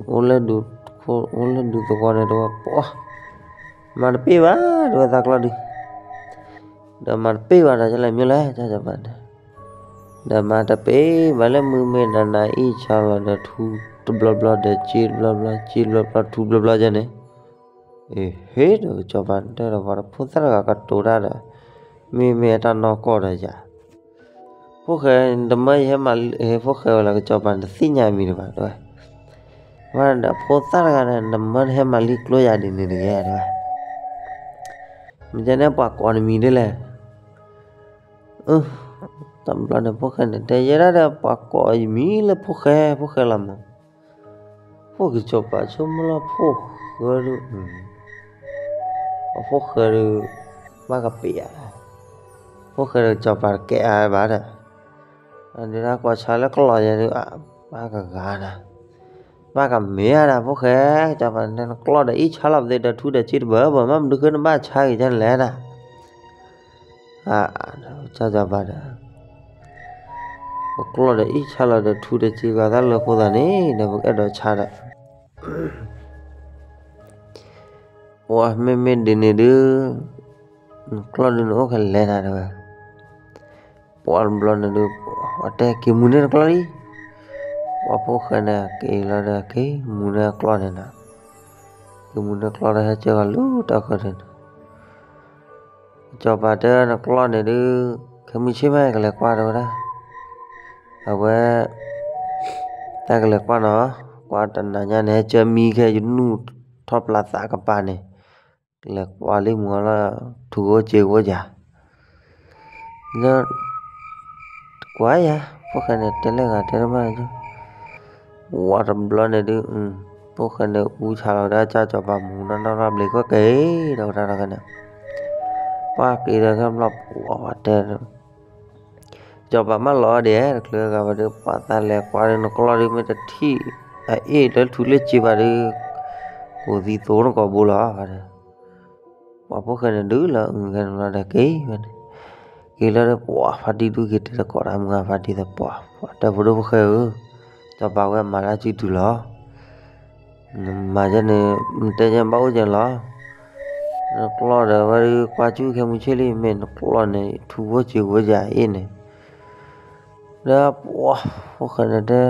အိၣ်လၢဒူ, အိၣ်လၢဒူသဝီန့ၣ် တဲဝဲပှၤ, မၤတပ့ၢ်ဘၣ် တဲဝဲသးကျီၢ်ဒုး, ဒီးမၤတပ့ၢ်ဘၣ်ဒီး ကလဲၤမ့ၢ်လဲၣ် ကစၢ်စီၤပၤန့ၣ်, ဒီးမၤတပ့ၢ်ဘၣ်လၢ မုၢ်မ့ၢ်နၤနၤအ့ၣ်ဆါလီၤဒီး ထူတဘျီဘျီဒီး စ့တဘျီဘျီ စ့တဘျီဘျီ ထူတဘျီဘျီယဲန့ၣ်, ဟ့ၣ်ဒီးကစီၤပၤတဲဒီး ပှၤတဖိသၣ်တဂၤကတိၤတၢ်ဒီး, မ့မ့ၢ်တၢ်နီၢ်ကီၢ်ဒီးယၤ, ဖိၣ်ဃဲ တမၢယဟဲမၤ, ဖိၣ်ဃဲဝဲလၢကစီၤပၤန့ၣ် တသ့ၣ်ညါမံၤတဘၣ် တဲဝဲ, ဝဲဒီးဖိသၣ်တဂၤန့ၣ် တမၢနဟဲမၤလံကျိယၤဒ်န့ၣ်တဂ့ၤ တဲဝဲ, မ့ၢ်ကဲန့ၣ် ပှၤကိးနမံၤဒ်လဲၣ် တဘျီန့ၣ် ဖိၣ်ဃဲန့ၣ် တဲယဲဒၣ်ဒီး ပှၤကိးယမံၤလၢဖိၣ်ဃဲ ဖိၣ်ဃဲလီၤမး, ဖိၣ်ကစီၤပၤဆိကမိၣ်လီၤ ဖိၣ်ဃဲဒုး, အဖိၣ်ဃဲဒုး, ဘၣ်ကပ့ၤဧါ, ဖိၣ်ဃဲဒီးကစီၤပၤတကဲအါဘၣ်ဒီး, ဒုးဒၣ်ကွၢ်ဆါလၢကျီၢ်ယဲဒုး, ဘၣ်ကဂၤနၤ, ဘၣ်ကမ့ၢ်ဧါဒီး ဖိၣ်ဃဲ, ကစီၤပၤန့ၣ် နကျီၢ်ဒီးအ့ၣ်ဆါလီၤပသ့ဒီး ထူဒီးစ့တဘၣ်ဘၣ် မ့ၢ်မနုၤဃိနဘၣ်ဆါက့ၤကန့ၣ်လဲၣ်နၤ ကစီၤပၤဒီး, ပကျီၢ်ဒီးအ့ၣ်ဆါလီၤဒီး ထူဒီးစ့ဂၤသၣ်လၢအဃိသးန့ၣ် ဒီးပကအဲၣ်ဒိးဆါဒီး, ပှၤမ့မ့ၢ်ဒ်န့ၣ်ဒုး, နကျီၢ်ဒုးနအိၣ်ခဲလဲၣ်နၤ တဲဝဲ, ပှၤတဘျီန့ၣ်ဒုး, ပှၤတဲက့ၤမူၤန့ၢ်နကျီၢ်လံ, ပှၤဖိၣ်ဃဲန့ၣ် က့ၤလီၤဒီးက့ၤမူၤန့ၢ်ကျီၢ်န့ၣ်နၤ, က့ၤမူၤန့ၢ်ကျီၢ်ဒီးဟဲကၢဂီၤလၢတၢ်ခၢၣ်န့ၣ်နၤ ကစီၤပၤတဲနကျီၢ်န့ၣ်ဒုး, ခဲမုၢ်ဆ့ၣ်မးကလဲၤကွၢ် တဲဝဲဒၣ်, အဝဲ, တၢ်ကလဲၤကွၢ်နီၤ, ကွၢ်တနၤညါန့ၣ် ဟဲကၢမံခဲ ယနူၢ်ထီၣ်ပျၢ်သးကပၤန့ၣ်, ကလဲၤကွၢ်လံမုၢ်အီၤလီၤ, ထူအိၣ်စ့အိၣ်ယၤ လၢ, ကွၢ်ယၤ, ဖိၣ်ဃဲန့ၣ် တဲလၢဂၤတဲတမၣ်, ဝးတဘျီန့ၣ်ဒုး, ဖိၣ်ဃဲန့ၣ် အူဆါလီၤဒၣ် ကစၢ်စီၤပၤမူၤနီၢ်နီၢ်နီၢ်ဘျီ ကီၢ်က့ၤဒီးဝဲဒၣ်တဂၤန့ၣ်, ပှၤက့ၤဒီးခဲဘျီ ပှၤတဲ စီၤပၤမၢလီၤအီၤဒဲး တချုးဂၤဘၣ်ဒီး ပှၤသးလဲၤကွၢ်ဒီး နကျီၢ်ဒုးမ့ၢ်တထံၣ်, အအ့ၣ်လၢထူလၢစ့ဘၣ်ဒီး, ကိးသံသိနကိာ်ဘိလီၤ, ပှၤဖိၣ်ဃဲန့ၣ်ဒုးလီၤ အုၣ်ခဲန့ၣ်ဘျီဒီးက့ၤဝဲန့ၣ်, က့ၤလီၤဒီး ပှၤဖါတံၢ်ဒုးက့ၤတဲတကိးတၢ်မုၢ်ဂၤဖါတံၢ်သပှၢ်, ပှၤတဲဖိဒိၣ်ဖိၣ်ဃဲဧၢ, စီၤပၤဝဲမၤလၢစုတုၤလီၤ နမၤယဲန့ၣ် နတဲယဲဘၣ်အိၣ်ယဲလီၤ, နကျီၢ်ဒီးဝဲဒုးကွၢ်စုခဲမုၢ်ဆ့ၣ်လံ မ့ၢ်နကျီၢ်န့ၣ် ထူဖိစ့ဖိယၤအ့ၣ်န့ၣ်, ဒီးပှၤဖိၣ်ဃဲန့ၣ်တဲ,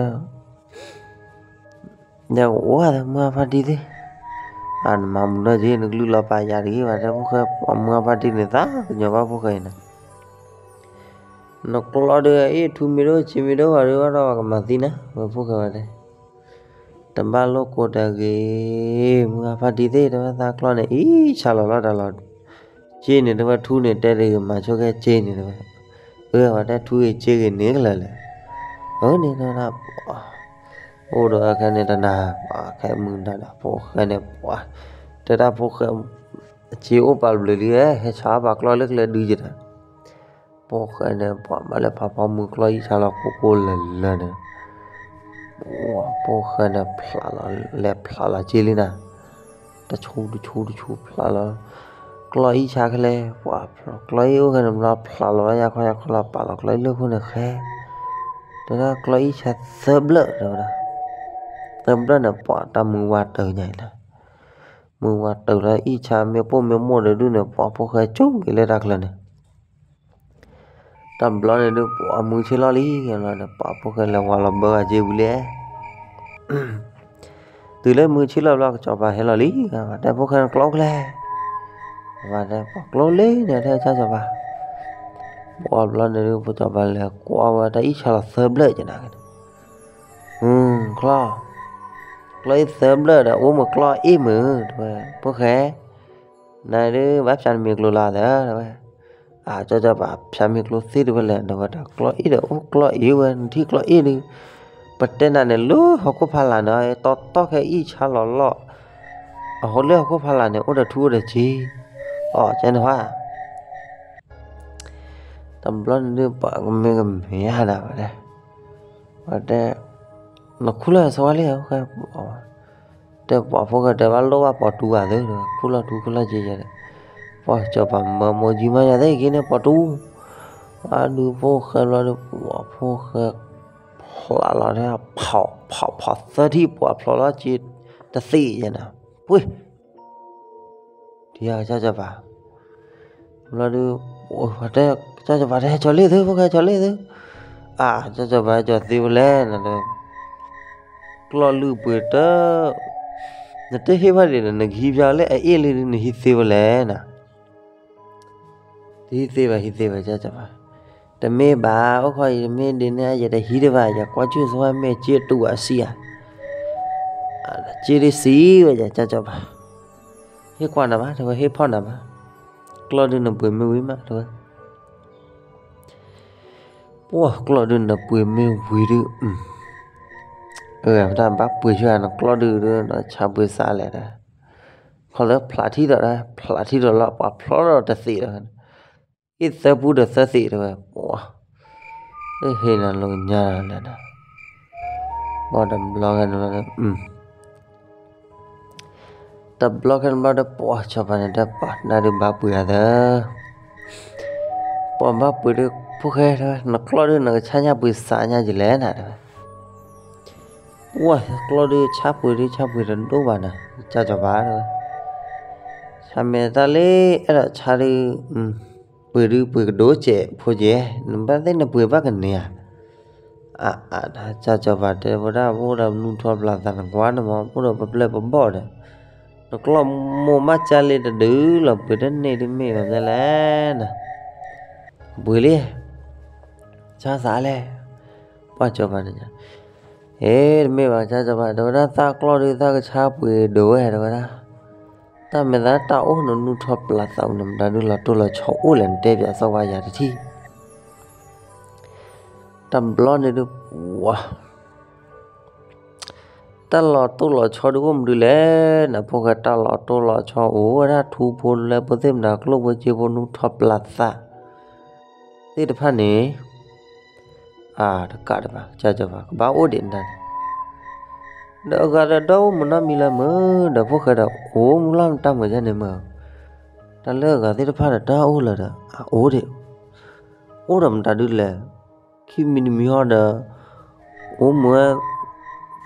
ဒီးကအိၣ်သးမုၢ်ဂၤဖါတံၢ်သ့ၣ်, အနမၤမုာ်နီၢ်က့ၤ နကလုၢ်လီၤပာ်ယၤတဂ့ၤဘၣ် တဲဖိၣ်ဃဲ, ပှၤမုၢ်ဂၤဖါတံၢ်န့ၣ် သးကညီၤဘၣ်ဖိၣ်ဃဲအံၤန့ၣ် နကျီၢ်ဒီးအ့ၣ်ထူမ့ၢ်ဒိၣ်စ့မ့ၢ်ဒိၣ်ဘၣ်ဒီး ဘၣ်ဒီးပှၤကမၤသံနၤ ဝဲဖိၣ်ဃဲဝဲတဲ, တဘၣ်လိၣ်ကိးတၢ်ဂ့ၤ, မုၢ်ဂၤဖါတံၢ်သ့ၣ် တဲဝဲသးကျီၢ်န့ၣ် အံၤဆါလီၤလီၤတၢ်လီၤ, စ့န့ၣ် တဲဝဲထူန့ၣ် တဲတဂ့ၤ မၤဆိကဲစ့န့ၣ် တဲဝဲ, အဝဲတဲထူဂ့ၤစ့ဂ့ၤန့ၣ်ကလၢာ်လဲၣ်, အန့ၣ်တဲဝဲဒၣ် အိၣ်ဒီးခဲန့ၣ်တနၤ, ခဲမုၢ်နၤဒီး ဖိၣ်ဃဲန့ၣ်ပှၤ, တဲဒၣ်ဖိၣ်ဃဲ, စ့အိၣ်ပာ်ဘျုးလံ, ဟဲဆါပာ်ကျီၢ်လၢကျဲဒုက့ၤဒီး, ဖိၣ်ဃဲန့ၣ် ပှၤဘၣ်လဲၤဖးဖီမုၢ်ကျီၢ်အံၣ်ဆါလီၤကိၢ်ကိၢ်လၢာ်လၢာ်န့ၣ်, ဖိၣ်ဃဲန့ၣ်ဖျးလီၤ, လဲၤဖျးလီၤစ့လံနၤ, တဆူတဆူတဆူဖျးလီၤ, ကျီၢ်အံၣ်ဆါခဲလဲၣ်, ပှၤကျီၢ်အံၣ်အိၣ်ခဲန့ၣ်ဘျီ ဖျးလီၤဝဲယါခီယါခီလီၤ ပာ်လီၤကျီၢ်အံၣ်လၢခိၣ်န့ၣ်ဃဲ, တဲဒၣ်ကျီၢ်အံၣ်ဆါသၢဘျၢၣ် တဲဝဲဒၣ်, သၢဘျၢၣ်န့ၣ် ပှၤတၢ်မုၢ်ဝါတၢၢ်ညါအံၤလီၤ, မုၢ်ဝါတၢၢ်လၢအံၣ်ဆါမ့ၢ်ပိၢ်မ့ၢ်မိၢ်ဒီးဒုးန့ၣ် ပှၤဖိၣ်ဃဲဆိက့ၤလၢတၢ်ချၢန့ၣ် တဘျီန့ၣ်ဒုး ပှၤမုၢ်ဆ့ၣ်လီၤလံ, ပှၤဖိၣ်ဃဲလဲၤဝါလီၤဘၢဂၤစ့ဝံၤလံ, တုၤလၢမုၢ်ဆ့ၣ်လီၤဘျီ ကစီၤပၤဟဲလီၤလံ, တဲဖိၣ်ဃဲနကျီၢ်အိၣ်ဖဲလဲၣ်, တဲပှၤကျီၢ်လၢန့ၣ် တဲကစီၤပၤ, ပှၤဘျီန့ၣ်ဒုး ပှၤစီၤပၤလဲၤကွၢ်ဝဲတၢ်အံၣ်ဆါလီၤသၢဘျၢၣ်ကနၤ, ကျီၢ်, ကျီၢ်အံၣ်သၢဘျၢၣ်ဒီး အိၣ်မုၢ်ကျီၢ်အ့ၣ်မုၢ်, တဲဝဲ, ဖိၣ်ဃဲ နဒုးဘၣ်ဖၠးနမ့ၤကျိၤလီၤသၢ, တဲဝဲ, အကစီၤပၤ ဖၠးမ့ၤကျိၤသ့တဖဲလဲၣ်, ဒီးဝဲဒၣ်ကျီၢ်အ့ၣ်ဒီးအိၣ်ကျီၢ်အ့ၣ်ဝဲ နထံၣ်ကျီၢ်အ့ၣ်ဒုး, ပတဲနၤန့ၣ်လၢဟီၣ်ခိၣ်ဖီလာ်န့ၣ် တီတီခဲအံၣ်ဆါလီၤလီၢ်, အဟိလၢအခိၣ်ဖီလာ်န့ၣ် အိၣ်ဒီးထူအိၣ်ဒီးစ့, အီၤကန့ၣ်ဖး တဘျီန့ၣ်ဒုး ပှၤကမ့ၢ်ကမ့ၢ်ဧါဒၣ်ဝဲဒၣ်, ဝဲတဲ, နခူၣ်လီၤဆိဝါလံ, တဲပှၤဖိၣ်ဃဲတဲဘၣ်လိၣ်ဘၣ်ပိာ်တူဧါသ့, ခူၣ်လီၤထူခူၣ်လီၤစ့ယဲဒီး, ပှၤစီၤပၤမၢမိၢ်ကၠံမးယၤသ့က့န့ၣ်ပိာ်တူ, အဒုးဖိၣ်ဃဲလီၤဒီး ပှၤဖိၣ်ဃဲ ဖျးလီၤဒီး ဖီၣ်ဖီၣ်သၢထံၣ် ပှၤဖျိးလီၤစ့တသ့ယဲနၤ, ပှ့ၤ ထံၣ်ကစၢ်စီၤပၤ, ဘျီဒုး, တဲ, ကစၢ်စီၤပၤတဲ ကၠီၤလ့ၣ်သု ဖိၣ်ဃဲကၠီၤလ့ၣ်သု, အါ ကစၢ်စီၤပၤကၠီၤသ့ဝဲလဲၣ်နၤဒီး, ကျီၢ်လုၢ်ပှ့ၤတၢ်, နတဟ့ၣ်ဘၣ်ဒံးဒီး နကဟံးဖျါလၢအအ့ၣ်လံဒုး နဟံးသ့ဝဲလဲၣ်နၤ, တဟံးသ့ဘၣ် ဟံးသ့ဝဲ ကစၢ်စီၤပၤ, တမ့ၢ်ဘၣ် အိၣ်ခိးအံၤတမ့ၢ်ဒ်န့ၣ် ယတဟံးတဘၣ် ယကွၢ်ကၠူၣ်ဆိဝါမ့ၢ်စ့တူၢ်အစံၣ်ဧါ, စ့ဒုးစံးဝဲ ကစၢ်စီၤပၤ, ဟ့ၣ်ကွၢ်နၤဘၣ် တဲဝဲ ဟ့ၣ်ဖီၣ်နၤဘၣ်, ကျီၢ်ဒုးနပှ့ၤမ့ၢ်ဝံၤမး တဲဝဲ ပှၤကျီၢ်ဒုးနပှ့ၤမ့ၢ်ဝံၤဒုး, အဝဲဒၣ်ဘၣ်ပှ့ၤဆူနကျီၢ်ဒုးဒီး ဆါပှ့ၤစးလဲၣ်ဒီး, ခီလၢဖျးထံၣ်ဒီး ဖျးထံၣ်ဒီးလီၤ ပှၤဖျီထီၣ်တသ့ဒီး, အ့ၣ်သၢပူဒီးသၢသ့တဲဝဲ, ပှၤ, ဟ့ၣ်နၤလိာ်ညါနၤ, ဘၣ်တဘျီခဲန့ၣ် တဘျီခဲန့ၣ်ဘျီဒီး ပှၤစီၤပၤန့ၣ်တဲပှၤ နၤဒုးဘၣ်ပှ့ၤအသး, ပှၤဘၣ်ပှ့ၤဒီး ဖိၣ်ဃဲတဲဝဲ နကျီၢ်ဒုးနကဆါညါပှ့ၤစးညါယလဲၣ်နၤ တဲဝဲ, ပှၤကျီၢ်ဒုးဆါပှ့ၤဒုးဆါပှ့ၤတဒိၣ်ဘၣ်နၤ ကစၢ်စီၤပၤတဲဝဲ, ဆါမဲာ်တၢ်လၢ အဲၣ်ဒိးဆါဒုး ပှ့ၤဒုးပှ့ၤကဒိၣ်စဲးဖိကဲ, နဘၣ်သ့ၣ်နပှ့ၤဘၣ်ကန့ၢ်ဧါ, အါအါ ကစၢ်စီၤပၤတဲဝဲဒၣ် ပအိၣ်ဒီးပနူၢ်ထီၣ်ပျၢ်သး နကွၢ်နမ့ၢ်အိၣ်ဒီးပပျဲၢ်ပဘီၣ်ဒီး, နကျီၢ်မိၢ်မးကၢ်လံတဒုလီၤ ပှ့ၤတန့ၢ်ဒုးမ့ၢ်ဘၣ်လဲၣ်နၤ, ပှ့ၤလံ, ဆါသးလဲၣ်, ပှၤစီၤပၤန့ၣ် ဟဲတမ့ၢ်ဘၣ် ကစၢ်စီၤပၤ တဲဝဲဒၣ် သးကျီၢ်ဒုးသးကဆါပှ့ၤဒိၣ်ဝဲ တဲဝဲဒၣ်, တၢ်မဲာ်သးတၢ်အိၣ်နနူၢ်ထီၣ်ပျၢ်သး နမတၤဒုးလီၤတိၢ်လီၤဆီအိၣ်လဲၣ် နတဲပၠးသီၣ်ဝါယၤတထံၣ်, တဘျီန့ၣ်ဒုး ပှၤ တၢ်လီၤတိၢ်လီၤဆီဒုးအိၣ်မနုၤလဲၣ်နၤ ဖိၣ်ဃဲ တၢ်လီၤတိၢ်လီၤဆီအိၣ်ဝဲဒၣ် ထူဖိလၢဖိသ့ၣ်မတၤ ကျိၣ်ဖိစ့ဖိ နူၢ်ထီၣ်ပျၢ်သး သ့ၣ်တဖၣ်န့ၣ် အါ တကးဒံးဘၣ် ကစၢ်စီၤပၤ ကဘၣ်အိၣ်ဒံးနၤန့ၣ်, ဒီးအဂၤဒီးဒီအိၣ်မုာ်နီတမံၤလၢၤမုာ် ဒီးဖိၣ်ဃဲဒီး အိၣ်မုာ်လီၤတၢ်မုာ်ယါန့ၣ်မုာ်, တၢ်လၢအဂၤသ့ၣ်တဖၣ်ဒီးတၢ်အိၣ်လၢၤဒီး အအိၣ်ဒံး, အိၣ်ဒီးမတၤဒုးလဲၣ်, ခံမံၤတမံၤဟီဒီး အိၣ်မုာ်ဝဲ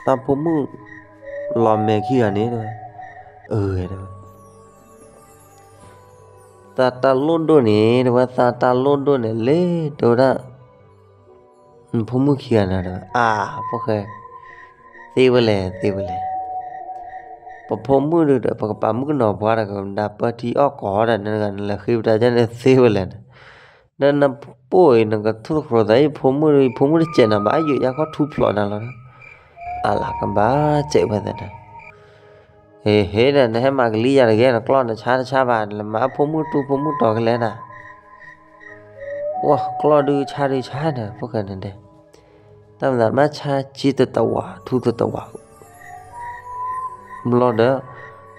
သးဖိမုၣ်လီၤမဲာ်ခံဂၤန့ၣ် တဲဝဲ, အၢ တဲဝဲ သးတၢ်လိၣ်ဒိၣ်န့ၣ် တဲဝဲ သးတၢ်လိၣ်ဒိၣ်န့ၣ် လၢ တဲဝဲဒၣ် နဖိမုၣ်ခံဂၤန့ၣ် တဲဝဲ, အါ ဖိၣ်ဃဲ သ့ဝဲလဲၣ် သ့ဝဲလဲၣ်, ပဖိမုၣ်ဒုးဒီး ပကပာ်မုၣ်ကနီၤပှၤဒီး ကမတၤပၢထံအီၣ်ကီၢ်ဒီး နဂၤနလဲၤဃ့ပတၢ်ဒ်န့ၣ် သ့ဝဲလဲၣ်န့ၣ်, ဒီးနပိာ်အံၤ နကထူၣ်သတြီၤသး ယဖိမုၣ်ဒီး ယဖိမုၣ်တစဲးနၤဘၣ် ယိာ်ယါခီထူဖျိးနၤလီၤ, အလၤကဘၣ်စဲးဝဲသးဒီး ဟ့ၣ်ဟ့ၣ်ဒီး နဟဲမၤကလံယၤတဂ့ၤ နကျီၢ်နဆါတဆါဘၣ် နမၤဖိမုၣ်တူၢ်ဖိမုၣ်တီၤကလဲၤနၤ, ပှၤကျီၢ်ဒုးဆါဒုးဆါန့ၣ် ဖိၣ်ဃဲန့ၣ်တဲ, တၢ်မၤသးမၤဆါစ့တတဝး ထူတတဝး ဘျီဒီး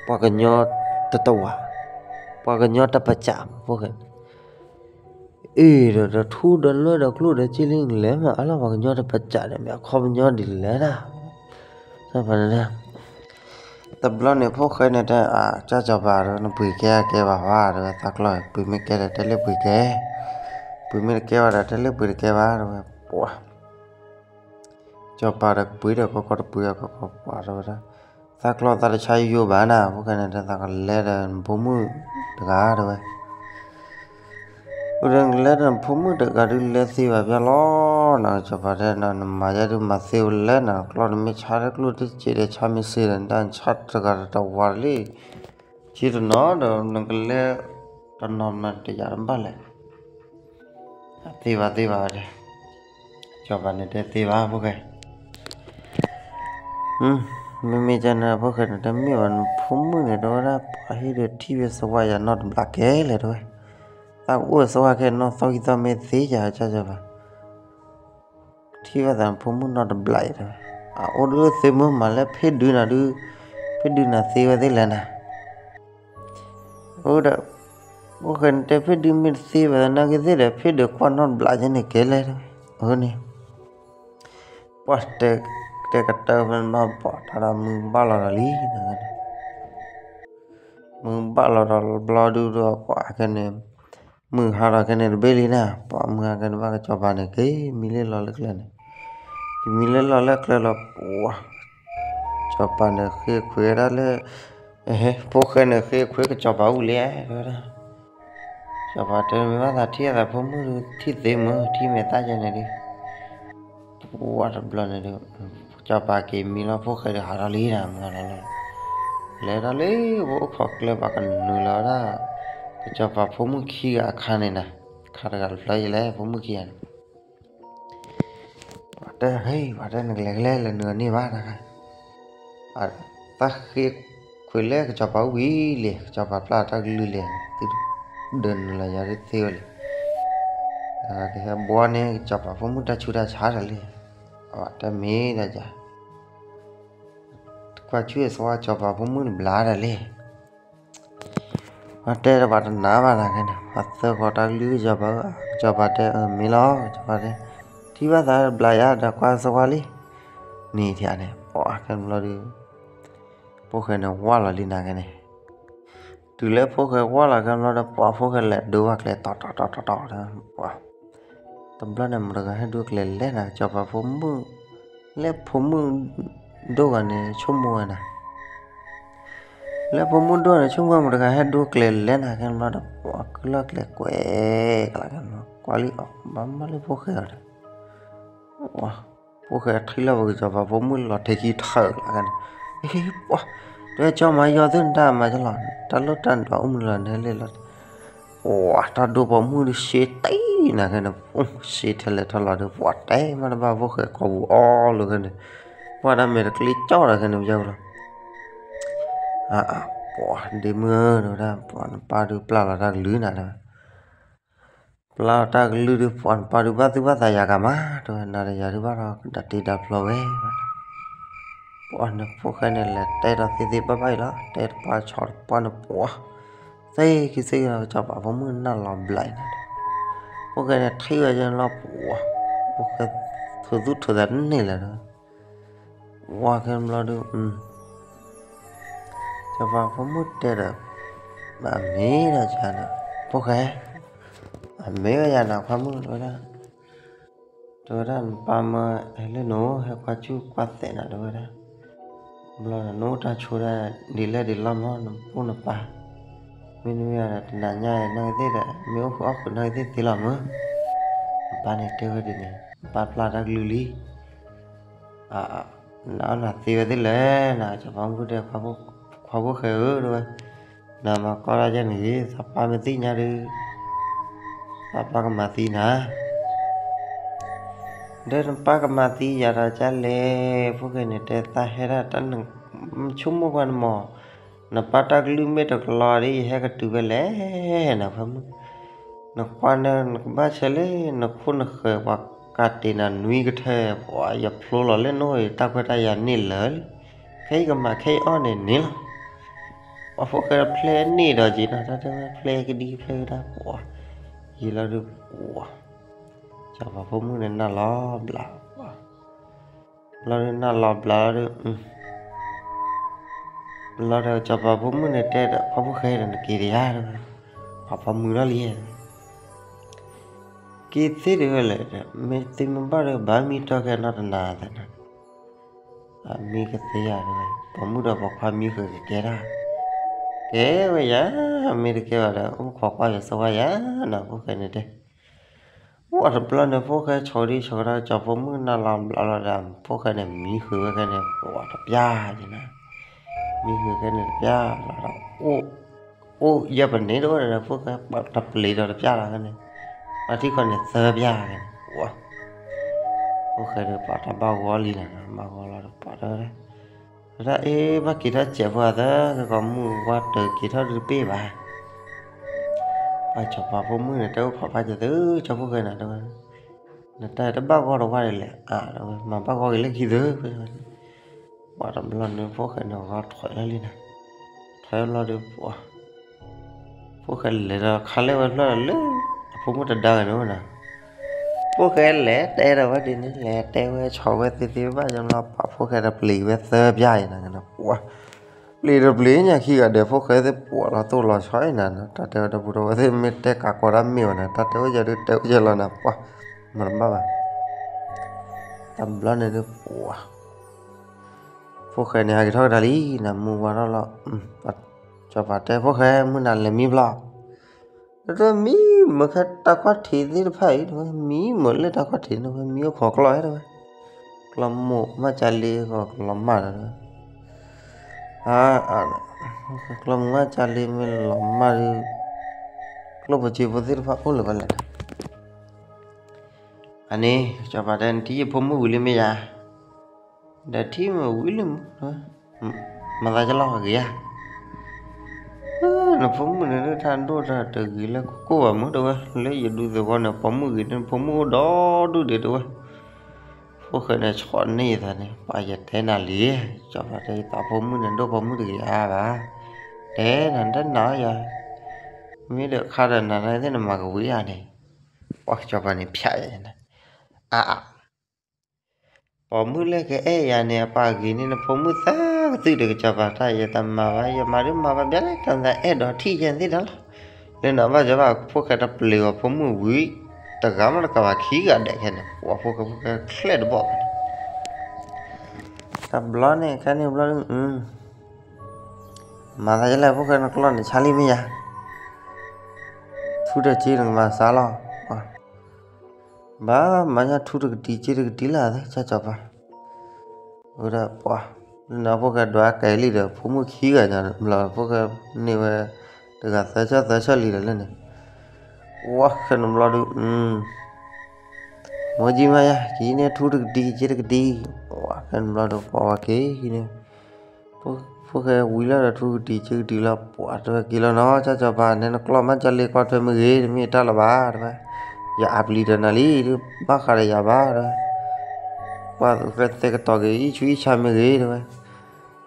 ပှၤကညီတတဝး ပှၤကညီတပစး ဖိၣ်ဃဲန့ၣ် အ့ၣ်ဒီး ဒီးထူဒီးလွဲၢ်ဒီးကျိၣ်ဒီးစ့လံ လဲၤမၤအါလီၤ ပှၤကညီတပစးဒီး မ့ၢ်အခီပညီဒ်လဲၣ်ဒၣ်, တဘျီန့ၣ် ဖိၣ်ဃဲန့ၣ်တဲ အကစၢ်စီၤပၤဒီး နပှ့ၤကဲကဲဘၣ်ဝဲ တဲဝဲ သးကျီၢ် ပှ့ၤမ့ၢ်ကဲဒီး တဲလၢပှ့ၤကဲ, ပှ့ၤမ့ၢ်တကဲဘၣ်ဒီး တဲလၢပှ့ၤတကဲဘၣ် တဲဝဲ ပှၤ စီၤပၤဒီးကပှ့ၤဒီးကီကီတပှ့ၤအကီကီပှၤ တဲဝဲဒၣ်, သးကျီၢ်သးတဆါယိယိဘၣ်နၤ ဖိၣ်ဃဲန့ၣ်တဲ သးကလဲၤဒီးနဖိမုၣ်တဂၤ တဲဝဲ, အိၣ်ဒီးနကလဲၤဒီးနဖိမုၣ်တဂၤဒုးလဲၤသ့ဘၣ်ပျီလီၤ, နစီၤပၤတဲ နမၤယဲဒုးမၤသ့ဝဲလဲၣ် နကျီၢ်နမ့ၢ်ဆါဒီးကျိၣ်တစဲးဒီးဆါမ့ၢ်စ့ဒီး နတၢ်နဆါတဂၤတတဝးလံ, ဆ့တနီၤဒီးနကလဲၤတနီၤမးတယာ်တဘၣ်လဲၣ် သ့ဘၣ်သ့ဘၣ်ဝဲတဲ, စီၤပၤန့ၣ်တဲသ့ဘၣ်ဖိၣ်ဃဲ, မ့မ့ၢ်ကန့ၣ် ဖိၣ်ဃဲန့ၣ်တဲမ့ၢ်ဘၣ် နဖိမုၣ်န့ၣ်တဲဝဲဒၣ် ပှၤဟ့ၣ်ဒီးထံၣ်ဝဲသဝါယၤနီတဘျီကဲလဲၣ်တဲဝဲ, သးအိၣ်သဝါခဲနီၢ်သီခံသီမ့ၢ်သ့ယၤကၢ်ကၢ်ဘၣ် ထံၣ်ဘၣ်သးနဖိမုၣ်နီတဘျီအံၤတဲဝဲ, အအိၣ်ဒုးသ့မုၢ်မးလၢဖ့ဒုးနၤဒုး, ဖ့ဒုးနၤသ့ဝဲသ့လဲၣ်နၤ ဒီး ဖိၣ်ဃဲန့ၣ်တဲ ဖဲဒုးမ့ၢ်တသ့ဘၣ်သနာ်က့သ့ၣ်ဒီး ဖဲဒုးကွၢ်နီၣ်တဘျီကဲန့ၣ်ကဲလဲၣ်, အန့ၣ် ပှၤတဲ တဲကတၢၢ်ဖဲန့ၣ်ဘၣ် ပှၤတၢ်ဒီးမုၢ်ဘၣ်လီၤဒီးလံန့ၣ် မုၢ်ဘၣ်လီၤဒီးဘျီဒုဒီး ပှၤခဲန့ၣ် မုၢ်ဟါဒီးခဲန့ၣ်တဘ့ၣ်လံန့ၣ် ပှၤမုၢ်ဟါခဲန့ၣ်ဘၣ် ကစီၤပၤန့ၣ် က့ၤမံလၢလီၤလၢကျဲန့ၣ်, က့ၤမံလၢလီၤလၢကျဲလီၤ ပှၤ ကစီၤပၤန့ၣ်ဃ့ခွဲးဒၣ်လၢ ဖိၣ်ဃဲန့ၣ် ဃ့ခွဲးကစီၤပၤအူၣ်လံ တဲဝဲဒၣ်, စီၤပၤတဲ မ့ၢ်ဘၣ်သးထံၣ်အသးဖိမုၣ်ဒုး ထံၣ်သ့မုၢ် ထံၣ်မဲာ်သၣ်ယဲန့ၣ်ဒုး ပှၤတဘျီန့ၣ်ဒုး ကစီၤပၤက့ၤမံလီၤ ဖိၣ်ဃဲဒုးဟးထီၣ်လံန့ၣ် မုၢ်ဟါလီၤလီၤ လဲၤထီၣ်လၢပအိၣ်ခိးကျဲ ပှၤကနုာ်လီၤဝဲဒၣ် ကစီၤပၤဖိမုၣ်ခံဂၤအခါန့ၣ်န့ၣ်, ခါတဂၤတဖျၢၣ်ယလဲၣ် ဖိမုၣ်ခံဂၤန့ၣ် ပှၤတဲ ဟ့ ပှၤတဲ နကလဲၤကလဲၤ လဲၤနုာ်အန့ၢ်ဘၣ်တခါ, တၢ်ဃ့ခွဲးလၢကစီၤပၤအူၣ်ဝံၤလံ ကစီၤပၤပျၢ်တၢ်ကလုၢ်လံ, သုဒၢနုာ်လီၤယၤဒ်သ့ဝဲလံ, ကဟဲဘှီန့ၢ်ကစီၤပၤဖိမုၣ်တၢ်ဆူးတၢ်ဆါဒီးလံ, အဝဲတဲမ့ၢ်ဒီးယၤ ကွၢ်ဆူၣ်အသဝီ ကစီၤပၤဖိမုၣ်တဘျါဒီးလံ ပှၤတဲဒီးပှၤတနာ်ဘၣ်နၤခဲန့ၣ် ပှၤသၢဃီၤတၢ်ကလုၢ်ကစီၤပၤ, ကစီၤပၤတဲမ့ၢ်လီၤ ကစီၤပၤတဲ, ထံၣ်ဘၣ်သးတဘျါယၤဒီးကွၢ်သဝီလံ, န့ၣ်ထံၣ်န့ၣ် ပှၤခဲန့ၣ်ဘျီဒုး ဖိၣ်ဃဲန့ၣ်ဝၢ်လီၤလံနၤခဲန့ၣ်, တုၤလၢဖိၣ်ဃဲဝၢ်လီၤခဲန့ၣ်ဘျီဒီး ပှၤဖိၣ်ဃဲလဲၤဒိဝဲကျဲ တီတီတီတီတီဒီး ပှၤ တဘျီန့ၣ် မတၤတဂၤဟဲဒိကျဲလဲၣ်နၤ ကစီၤပၤဖိမုၣ်, လၢဖိမုၣ်ဒိၣ်ဂၤန့ၣ် ဆိကမိၣ်ဝဲနၤ လၢဖိမုၣ်ဒိၣ်န့ၣ် ဆိကမိၣ်မတၤတဂၤဟဲဒိကျဲလဲၣ်နၤ ခဲန့ၣ်ဘျီဒီး ပှၤကုလီၤကျဲကွဲးကလးခဲန့ၣ် ကွၢ်လံအီၤ ဘၣ်မၤလၢဖိၣ်ဃဲအီၤဒီး ဖိၣ်ဃဲထံၣ်လီၤပကစီၤပၤဖိမုၣ်လီၤထဲခံထၢၣ်ကလးခဲန့ၣ်, ပှၤ တဲကၠီမၤယီၤသုနတၢ်မၤကလီၤ တၢ်လိၣ်တၢ်ဒွးအိၣ်မနုၤလီၤန့ၣ်လံလီၤ ပှၤတၢ်ဒိၣ်ပိာ်မုၣ်ဒုးရှဲတံၢ်နၤခဲန့ၣ်, ရှဲထဲလဲၣ်ထီၣ်လီၤဒီး ပှၤတဲမးတဘၣ်ဖိၣ်ဃဲကိာ်ပူၤအီၤလီၤခဲန့ၣ်, ပှၤတၢ်မဲာ်တကျ့ကၠီၣ်ဒီးခဲန့ၣ် ပယီၤလီၤ, ပှၤဒ့မုၣ်ဧၢ တဲဝဲဒၣ် ပှၤနပၢ်ဒုးပျၢ်လီၤတၢ်ကလုၢ်နၤတဲဝဲ ပျၢ်လီၤတၢ်ကလုၢ်ဒုး ပှၤနပၢ်ဒုးဘၣ်သူၣ်ဘၣ်သးယၤကမၤ တဲဝဲ နၤဒီးယၤဒုးဘၣ်ဒီးကဒးတ့ဒးဖျီဝဲ ပှၤန့ၣ်ဖိၣ်ဃဲန့ၣ် လဲၤတဲဒီးသ့သ့ဘၣ်ဘၣ်အံၤလီၤ တဲတပှၢ်ဆီတပှၢ်န့ၣ် ပှၤ သ့ခံသ့ကစီၤပၤဖိမုၣ်နၢ်လီၤဘျးအံၤန့ၣ်, ဖိၣ်ဃဲန့ၣ်ထံၣ်ဝဲယဲလီၤ ပှၤ ဖိၣ်ဃဲ ထိးသူၣ်ထိးသးတန့ၢ်လၢၤဒီး ပှၤခဲန့ၣ်ဘျီဒုး စီၤပၤဖိမုၣ်တဲဒီး အမ့ၢ်ဒီးယၤန့ၣ် ဖိၣ်ဃဲ အမ့ၢ်ဝဲယၤန့ၣ် ခွါမုၣ်တဲဝဲဒၣ်, တဲဝဲဒၣ် နပၢ်မၢဟဲလၢနအိၣ် ဟဲကွၢ်စူၣ်ကွၢ်သဲးနၤ တဲဝဲဒၣ်, ဘျီဒီးနအိၣ်တၢ်ဆိးဒၣ်ဒ်လဲၣ်ဒ်လဲၣ်မး နပိၢ်နပၢ်, မ့တမ့ၢ်ဒီးတနၤညါအံၤ နာ်က့သ့ၣ်ဒီး မ့ၢ်အိၣ်ဃုာ်အီၣ်ဃုာ်နာ်က့သ့ၣ်သ့လီၤမး, နပၢ်န့ၣ်တဲဝဲဒ်န့ၣ် နပၢ်ပျၢ်တၢ်ကလုၢ်လံ နအီၣ်နၤသ့ဝဲသ့ၣ်လဲၣ် နစီၤပၤမုၣ်တဲ ခွါဖိၣ်ဃဲဧၢ တဲဝဲ, နမၤကီတၢ်ယဲန့ၣ်ဂ့ၤ သးပၢ်မ့ၢ်သ့ၣ်ညါဒီး သးပၢ်ကမၤသံနၤ, ဒီးနပၢ်ကမၤသံယၤဒီးကလဲၣ် ဖိၣ်ဃဲန့ၣ်တဲ သးဟဲဒၣ်တၢ်န ဆိကမိၣ်ကွၢ်နမီၢ်, နပၢ်တၢ်ကလုၢ်မ့ၢ်တကလီဒ် ယဟဲကတုၤဖဲလဲၣ် နခွါမုၣ် နကွၢ်န့ၣ် နကဘၣ်ဆဲးလၢ နခိၣ်နဃၢၤ ပှၤကးတံာ်နၤနွံကထၢၣ် ပှၤယဖျိလီၤလၢနအိၣ် တၢ်ခွဲးတၢ်ယာ်န့ၢ်လၢာ်လံ, ခဲအံၤကမၤခဲအံၤအီၣ်န့ၣ်န့ၣ်လီၤ, ပှၤဖိၣ်ဃဲဖျဲးန့ၢ်ဒီးက့ၤနီၤ တၢ်တဲဝဲဖျဲးကဒံဖျဲးကဒါ ပှၤ ယံာ်လီၤဒုး ပှၤ စီၤပၤဖိမုၣ်န့ၣ်နၢ်လီၤဘျး ပှၤ ဘျီဒုးနၢ်လီၤဘျးလီၤဒုး ဘျီဒီးစီၤပၤဖိမုၣ်န့ၣ်တဲဒီး ဖိၣ်ဃဲဒီး နက့ၤတယၤတဲဝဲ, ပှၤဖီမုၢ်လီၤလံ က့ၤသ့တဲဝဲလဲၣ်, မ့ၢ်သ့မ့ၢ်ဘၣ်ဒီး ဘၣ်မံတီၢ်ကဲနီတနၤသ့ၣ်နီၤ, အမံကသ့ဧါတဲဝဲ, ပိာ်မုၣ်ဒီးပိာ်ခွါမံဃုာ်ကကဲတၢ်, ကဲဝဲယၤ, မ့ၢ်တကဲဘၣ်ဒီး အိၣ်ခိးကွၢ်ယသဝီယၤနီၤ ဖိၣ်ဃဲန့ၣ်တဲ အိၣ်တဘျီန့ၣ် ဖိၣ်ဃဲဆိးဒံဆိးဒီး စီၤဖိမုၣ်နၢ်လီၤဘျးလီၤဒီး ဖိၣ်ဃဲန့ၣ် မံဃုာ်ဝဲခဲန့ၣ် ပှၤတပျၢ်က့ၤနီၤ, မံဃုာ်ခဲန့ၣ်တပျၢ်လီၤဒီး အိၣ်ယဲၢ်ပန့ၣ်တအိၣ်ဒီး ဖိၣ်ဃဲပှၤတပျၢ်ဒီးတပျၢ်လီၤခဲန့ၣ်, ပှၤထံၣ်ခီန့ၣ်သၢပျၢ်ခဲန့ၣ်, ဖိၣ်ဃဲဒီးပှၤတၢ်ဘၣ်ဂီၤလံနီၤ ဘၣ်ဂီၤလီၤဒီးပှၤတဲ တၢ်အ့ၣ် ဘၣ်က့ၤထီၣ်စဲးဖိအသး ကကိးမုၢ်ဝါတၢၤက့ၤထီၣ်ဒုးတပ့ၢ်ဘၣ်, ပှၤစီၤပၤဖိမုၣ်န့ၣ် တဲအိၣ်ခိးဖးက့ၤသု ကၠီဖိၣ်ဃဲနၤတဲဝဲ, နတၢ်တဘၣ်ဂီၢ်တဝါဒ်လဲၣ် အဝဲမၤဘၣ်ဂီၢ်က့ၤလၢခံသု, ပှၤတဘျီန့ၣ် ဖိၣ်ဃဲန့ၣ်ဂီၤထွဲလၢလံနၤ, ထွဲဘျီဒုးပှၤ ဖိၣ်ဃဲလဲၤဒီးခါလဲၣ်ဝဲဖျၢၣ်ဒီးလၢ အဖိမုၣ်တဒါဂၤန့ၣ်ဝဲနီၤ, ဖိၣ်ဃဲလဲၤတဲဒီးဝဲဒ်န့ၣ် လဲၤတဲဝဲဆီၣ်ဝဲသ့သ့ဘၣ် ယမီၤ ပာ်ဖိၣ်ဃဲတပျံၤဝဲသၢပျၢ်အံၤနၤနီၤ ပှၤ ပျံၤတပျံၤညါခံဂၤဒီး ဖိၣ်ဃဲသ့ၣ်ပှၤလီၤသိၣ်လီၤဆီအံၤနၤနီၤ တၢ်တဲဝဲဒီပုၢ်ဒီဝဲၢ်သ့ၣ် မ့ၢ်တဲကးကီးတၢ်မ့ၢ်ဝဲနၤ တၢ်တဲဝဲယၤဒုးတဲဝဲယဲလီၤနၤ ပှၤ မၤတဘၣ်ဘၣ် တဘျီန့ၣ်ဒုးပှၤ ဖိၣ်ဃဲန့ၣ် ဟဲက့ၤထီၣ်ကဒါလံ နမူဝါထီၣ်လီၤ, စီၤပၤတဲ ဖိၣ်ဃဲ မုၢ်နၤလဲၤမံဘျီ, တမံမ့ၢ်ခဲတၢ်ခီၣ်ထံးသ့ၣ်တဖၣ်အံၤ တဝဲ မံမ့ၢ်လၢတၢ်ခီၣ်ထံးန့ၣ် ဝဲမံအိၣ်ခိးကျီၢ်ဟဲတဝဲ, ကျီၢ်မိၢ်မးကၢ်လ့ကီးလီၤမၢ်ဒီး, ကျီၢ်မိၢ်မးကၢ်လ့မ့ၢ်လီၤမၢ်ဒီး, ကျိၣ်ဖိစ့ဖိသ့ၣ်တဖၣ်အိၣ်လၢၤဘၣ်လဲၣ် အန့ၣ် စီၤပၤတဲ နထံၣ်ယဖိမုၣ်ဝံၤလံမ့ၢ်ယၤ, ဒီးထံၣ်မ့ၢ်ဝံၤလံမး, မၤသးကလီၤဂ့ၤဧါ, နဖိမုၣ်န့ၣ်ဒုးထါဒိၣ်ထါတဂ့ၤလၢကကိၢ်ဘၣ်မးတဝဲ, လၢယဒူသဝီန့ၣ် ပိာ်မုၣ်ဂ့ၤန့ၣ် နဖိမုၣ်အိၣ်ဒီဒူၣ်ဒံးတဝဲ, ဖိၣ်ဃဲန့ၣ်ဆီၣ်န့ၢ်ယသးန့ၣ် ပှၤယတဲနၤလံ, စီၤပၤတဲ ယသးဖိမုၣ်န့ၣ် ဒိၣ်ပိာ်မုၣ်တဂ့ၤဧါဘၣ်, တဲနၤတနာ်ယၤ, မ့ၢ်ဒီးခါဒီးနၤသ့ၣ်နမၤကဝံၤဧါန့ၣ်, ပှၤစီၤပၤန့ၣ်ဖျါယၤ, အါအါ ပိာ်မုၣ်လၢကအဲၣ်ယၤန့ၣ် အပၢ်ဂ့ၤန့ၢ်နဖိမုၣ်သၢကသုၣ်ဒီးကစီၤပၤတၢ် ယတမၤဘၣ် ယမၤဒုးမၤဘၣ်ဘၣ်လၢ တၢ်အဲၣ်ဒိးထံၣ်ယဲသ့ၣ်တၢ်လီၤ, လၢနဘၣ်စီၤပၤဖိၣ်ဃဲတပျံၤအီၤဖိမုၣ်ဝံၤ, တဂၤမးတကးဘၣ်ခံဂၤဒဲးခဲန့ၣ် ပှၤဖိၣ်ဃဲဖိၣ်ဃဲချဲၣ်တဘီၣ်ဘၣ်န့ၣ် တဘျီန့ၣ်ခဲန့ၣ်ဘျီဒုး မၤသးယလဲၣ် ဖိၣ်ဃဲနကျီၢ်န့ၣ်ဆါလံမ့ၢ်ယၤ, ထူတက့နကမၤစါလီၤ, ဘၣ်မၤညါထူတကတံၤက့တကတံၤလၢ်သ့ ကၢ်စီၤပၤ, ဝဲဒၣ်ပှၤ, လၢနဖိၣ်ဃဲဒွးကဲလံဒီး ဖိမုၣ်ခံဂၤညါ ဘျီဖိၣ်ဃဲန့ၢ်ဝဲ တဂၤသၢဆၢသၢဆၢလံဒီးလၢန့ၣ်, ဝဲခဲန့ၣ်ဘျီဒုး မိၢ်ကၠံမးယၤ ကယံၤန့ၣ်ထူတကတံၤက့တကတံၤ, ဝဲခဲန့ၣ်ဘျီဒုးပှၤဝဲက့ၤန့ၣ်, ဖိၣ်ဃဲဝံၤလီၤဒီးထူကတံၤက့ကတံၤလီၤ ပှၤတဲဝဲက့ၤလီၤနီၤ ကၢ်စီၤပၤ နဲနကျီၢ်မးကၢ်လ့ကီၢ်ထွဲမ့ၢ်ဂ့ၤ တမ့ၢ်တၢ်လၢၤဘၣ်တဲဝဲ, ယအါပျံၤဒီးနၤလံ ဘၣ်ဃးဒီးယၤဘၣ်တဲဝဲ, ပှၤသုးဃဲသဲကတီၤက့ၤ အံၣ်ဆူအံၣ်ဆါမ့ၢ်ဂ့ၤတဲဝဲ,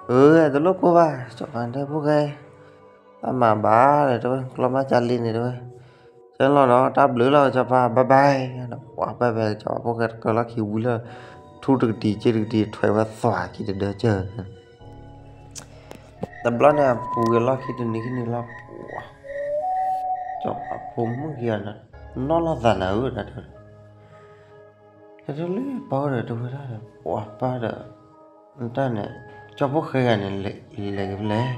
အၢ တလိၣ်ကိၢ်ဘၣ် စီၤပၤတဲဖိၣ်ဃဲ တၢ်မၤဘၣ်ဒီးတဲဝဲ ကျီၢ်မးကၢ်လ့န့ၣ်တဲဝဲ, ကဲလီၤနီၤ တၢ်ဘျုးလီၤကၠီၤပၤ bye bye, ပှၤ bye bye ကၠီၤပၤ ဖိၣ်ဃဲတကၢၤလီၢ်ခံဝံၤလၢ ထူတကတံၤက့တကတံၤ ထွဲဝဲသွၤခံတဒၢကၢၤ, တဘျီန့ၣ် အပူၤဂ့ၤလီၢ်ခံတနံၤခံနံၤလီၤ, ကၠီၤပၤဖိမုၣ်ခံဂၤန့ၣ် နီၢ်လီၤသးနၤဧၢ တၢ်တဲ တၢ်တဲလၢပၢ်အိၣ်ဒီးတဲဝဲဒၣ်ဒီး ပှၤပၢ်ဒီး တၢ်န့ၣ် ကၠီဖိၣ်ဃဲဂၤန့ၣ် လဲၤက့ၤဖဲလဲၣ်,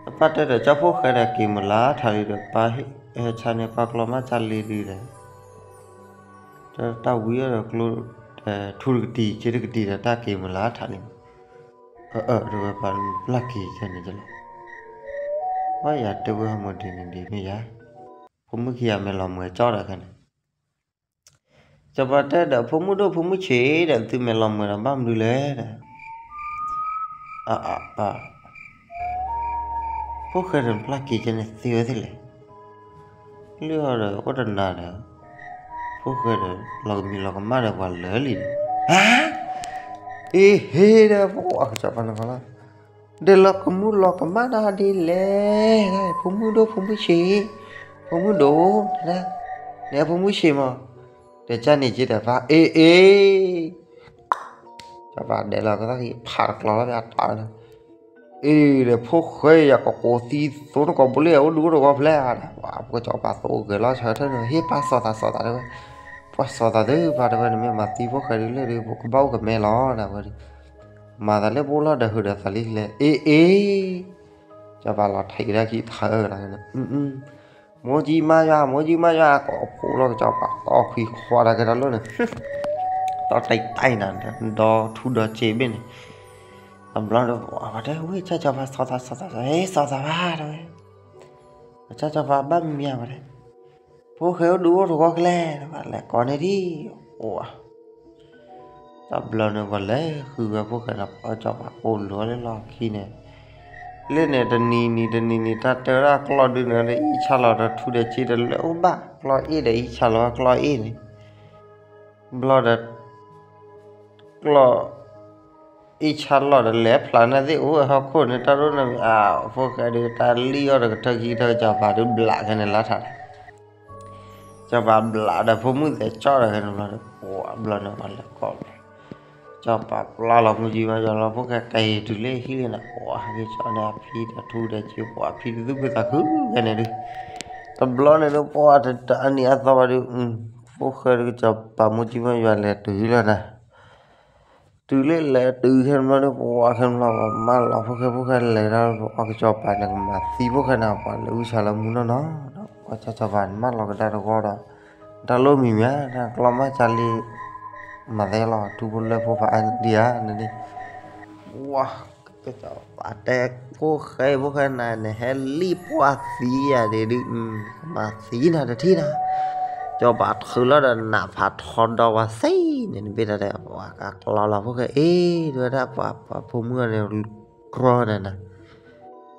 အပၢ်တဲဒီး ကၠီဖိၣ်ဃဲဒီးက့ၤမုၢ်လါထးလံဒီး ပၢ်ဟဲဆါန့ၢ်ပၢ်ကျီၢ်မးကၢ်လ့ဒုဒီး တၢ်ဝံၤအီၤဒီးကျိ ထူတကတံၤက့တကတံၤဒီး တၢ်က့ၤမုၢ်လါထးလံမး, အၢ အၢ တဲဝဲပၢ်ပျၢ်က့ၤကဲန့ၣ်လီၤ, ဘၣ်ယၤတဲဝဲဟီမုၢ်ဒ်န့ၣ်ဒ်မ့ၢ်ယၤ, ဖိမုၣ်ခံဂၤမဲာ်လီၤမုၢ်ကၠီဒီးခဲန့ၣ် စီၤပၤတဲဒီး ဖိမုၣ်ဒိၣ်ဖိမုၣ်ဆံးဒီး သုမဲာ်လီၤမုၢ်ဒီးဘၣ်မနုၤလဲၣ်ဒီး, အၢ အၢ ပၢ်, ဖိၣ်ဃဲဒီးပျၢ်က့ၤကဲန့ၣ်သ့ဝဲသ့ၣ်လဲၣ်, လၢအီၤဒီးအိၣ်တနၤဒီး ဖိၣ်ဃဲဒီးလီၤကမံလီၤကမၣ်ဒီးပှၤလၢာ်လံဒီး, ဟါ, အ့ဟ့ဒီး ပှၤကစီၤပၤန့ၣ်လီၤ ဒီးလီၤကမူလီၤကမၣ်တၢ်ဒ်လဲၣ်, ဖိမုၣ်ဒိၣ်ဖိမုၣ်ဆံး, ဖိမုၣ်ဒိၣ်, န့ၣ်ဖိမုၣ်ဆံးမး, ဒီးကၢ်န့ၣ်က့ဒီးပၢ် အ့ အ့, စီၤပၤဒဲးလီၤကသီၣ်ခံဖးတကျီလီၤ ပၢ်တၢ်န့ၣ်, အ့ဒီးဖိၣ်ဃဲယၤ ကကိးသံသိန့ၣ်ကီးဘိလၢ အိၣ်ဒူအိၣ်တဝီဖျဲၣ်ဧါဒီး ပှၤကစီၤပၤသိၣ်ဂဲၤလီၤဆၢထၢၣ်န့ၣ် ဟ့ၣ်ပၢ်စီၤသးစီၤသးတဲဝဲ, ပှၤစီၤသးသုပၢ်တဲဝဲ နမ့ၢ်မၤသံဖိၣ်ဃဲဒ်လဲၣ်ဒီး ပကဘၣ်အိၣ်ကမဲလီၤ နဝဲဒီး မၤသးလၢပအိၣ်လီၤဒီးဟုးဒီးသးလံလဲၣ် အ့ အ့, စီၤပၤလီၤထံးကဒါခံထၢလီၤ, မိၢ်ကၠံမးယွၤ မိၢ်ကၠံမးယွၤ ကိးဖိလီၤကစီၤပၤတီၢ်ခွံခွါတၢ်ကဲထီၣ်လၢန့ၣ်, တီၢ်တၢ်တၢ်နၤ ဒီထူဒီစ့ဘ့ၣ်န့ၣ်, တဘျီဒီး ပှၤတဲဝဲ ကၢ်စီၤပၤစီၤသးစီၤသး ဟ့ၣ်စီၤသးဘၣ်တဲဝဲ, ကၢ်စီၤပၤဘၣ်မံၤမံၤဝဲတဲ ဖိၣ်ဃဲအိၣ်ဒူအိၣ်တဝီကလဲၣ် လဲၤကိးန့ၢ်ဒံး, အိၣ်ဧါ, တဘျီန့ၣ် ပှၤလဲၤဃုဝဲဖိၣ်ဃဲဒီး ပှၤကစီၤပၤအိၣ်လီၤလၢလီၢ်ခံန့ၣ်, လၢန့ၣ်တနံၤနံၤတနံၤနံၤ တၢ်တဲဝဲဒၣ်ကျီၢ်ဒုန့ၣ်ဒီး အံၣ်ဆါလီၤဒီးထူဒီးစ့ဒီးလၢအိၣ်ဘၣ် ကျီၢ်အ့ၣ်ဒီးအံၣ်ဆါလီၤဝဲကျီၢ်အ့ၣ်န့ၣ်, ဘျီဒီး ကျီၢ် အ့ၣ်ဆၣ်လီၢ်ဒီးလဲၤဖျါန့ၢ်သ့ၣ်အိၣ်ဝဲဟီၣ်ခိၣ်န့ၣ် တၢ်ရိၣ်န့ၣ်မ့ၢ်အဖိၣ်ဃဲဒုး တၢ်လံၣ်အီၣ်ဒီးကထၢခံကထၢ ကစီၤပၤဒုးဘျးခဲန့ၣ်လါထးဒီး ကစီၤပၤဘျးဒီးဖိမုၣ်သဲးကၠီၣ်ဒီးခဲန့ၣ်ဘျီဒီး ပှၤဘျီန့ၣ်ပှၤလဲၤကိးဘျီ ကစီၤပၤပျၢ်လီၤမူကံမီယွၤလီၤ ဖိၣ်ဃဲက့ၤတုၤလၢဟံၣ်လံန့ၣ် ပှၤဟဲက့ၤကၠီန့ၢ်အဖံဒီးထူဒီးက့ ပှၤဖံဒုးသူၣ်ဖုသးခုခဲန့ၣ်ဒုး တဘျီန့ၣ်ဒုး ပှၤတအနံၤအသီဘၣ်ဒုး ဖိၣ်ဃဲဒုး ကစီၤပၤမူကံမီယွၤလဲၤတုၤလီၤနၤ တုၤလၢလဲၤတုၤခဲန့ၣ်ဘျီဒီး ပှၤခဲန့ၣ်ဘျီ ပှၤမၢလီၤဖိၣ်ဃဲ ဖိၣ်ဃဲလဲၤဒီး ပှၤကစီၤပၤန့ၣ် ကမၤသံဖိၣ်ဃဲန့ၣ် ပှၤလဲၤဝံဆါလၢမူနီၢ်နီၢ်ဒီး ပှၤကစီၤပၤန့ၣ် မၢလီၤကဒါတဂီၢ်ဒီး တၢ်လိၣ်မံၤမံၤဧါ တၢ်ကျီမးကၢ်လံ မၤသဲလီၤ ထူဖိလၢဖိဖးအါဒံးဧါန့ၣ် ပှၤကစီၤပၤတဲ ဖိၣ်ဃဲ ဖိၣ်ဃဲနၤန့ၣ် ဟဲလံၣ်ပှၤသံယၤဒ်ဒုး ကမၤသံနၤတထံၣ်နၤ ကစီၤပၤထုးလီၤဒီးနးဖးထီဒီးဝဲသ့န့ၣ် နဘ့ၣ်တၢ်တဲ ပှၤကကျီလီၤဖိၣ်ဃဲ အ့ တဲဝဲဒၣ် ပှၤဖိမုၣ်န့ၣ် ကြီနၤနၤ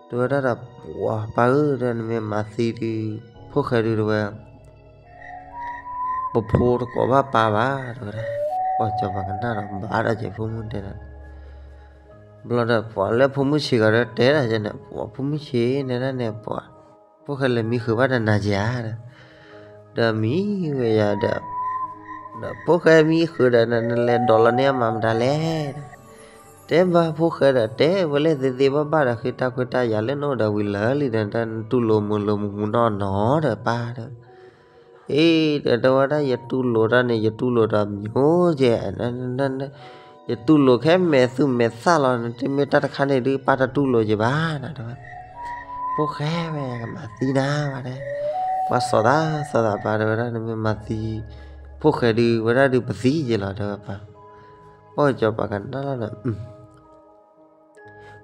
တဲဝဲဒၣ်ဒီး ပှၤပၢ်ဧၢ တဲနမ့ၢ်မၤသံဒုး ဖိၣ်ဃဲဒုးတဲဝဲ ပဖိတကိးဘၣ်ပၢ်ဘၣ် တဲဝဲဒၣ် ပှၤကစီၤပၤကနၣ်ဒီးဘၣ်ဒီးကဲ ဖိမုၣ်တဲဒၣ် ဘျီဒီး ပှၤလၢဖိမုၣ်ဆံးဂၤဒီးတဲဒၣ်ယဲန့ၣ် ပှၤဖိမုၣ်ဆံးန့ၣ်ဒၣ်န့ၣ် ပှၤ ဖိၣ်ဃဲလဲၤမံဃုာ်ဘၣ်ဒီးနၤဧါဒီး ဒီးမံဝဲယၤဒီး ဒီးဖိၣ်ဃဲမံဃုာ်ဒီး နလဲၤဒိးလီၤန့ၢ်အမၤမတၤလဲၣ်ဒီး တဲဘၣ်ဖိၣ်ဃဲဒီး တဲဝဲလၢသ့သ့ဘၣ်ဘၣ်ဒီး ဃ့တၢ်ခွဲးတၢ်ယာ်လၢနအိၣ်ဒီးဝံၤလၢာ်လံဒီး နတူၢ်လိာ်မုာ်လိာ်မုာ်မုာ်နီၢ်နီၢ်ဒီးပၢ်ဒီး အ့ ဒီးတဲဝဲဒၣ် ယတူၢ်လိာ်တၢ်န့ၣ် ယတူၢ်လိာ်ဒီးမံၤအိၣ်ကဲ ယတူၢ်လိာ်ခဲမဲာ်သူၣ်မဲာ်သၣ်လီၤ တမ့ၢ်တၢ်တခါန့ၣ်ဒုး ပၢ်တတူၢ်လိာ်ယၤဘၣ်နၤတဲဝဲ ဖိၣ်ဃဲဝဲ ကမၤသံနၤဘၣ်တဲ ပှၤစီၤသးစီၤသးပၢ်တဲဝဲဒၣ် နမ့ၢ်မၤသံ ဖိၣ်ဃဲဒုး ဝဲဒၣ်ဒုးပသံယဲလီၤတဲဝဲပၢ် ပှၤကစီၤပၤကနၣ်လီၤဒီး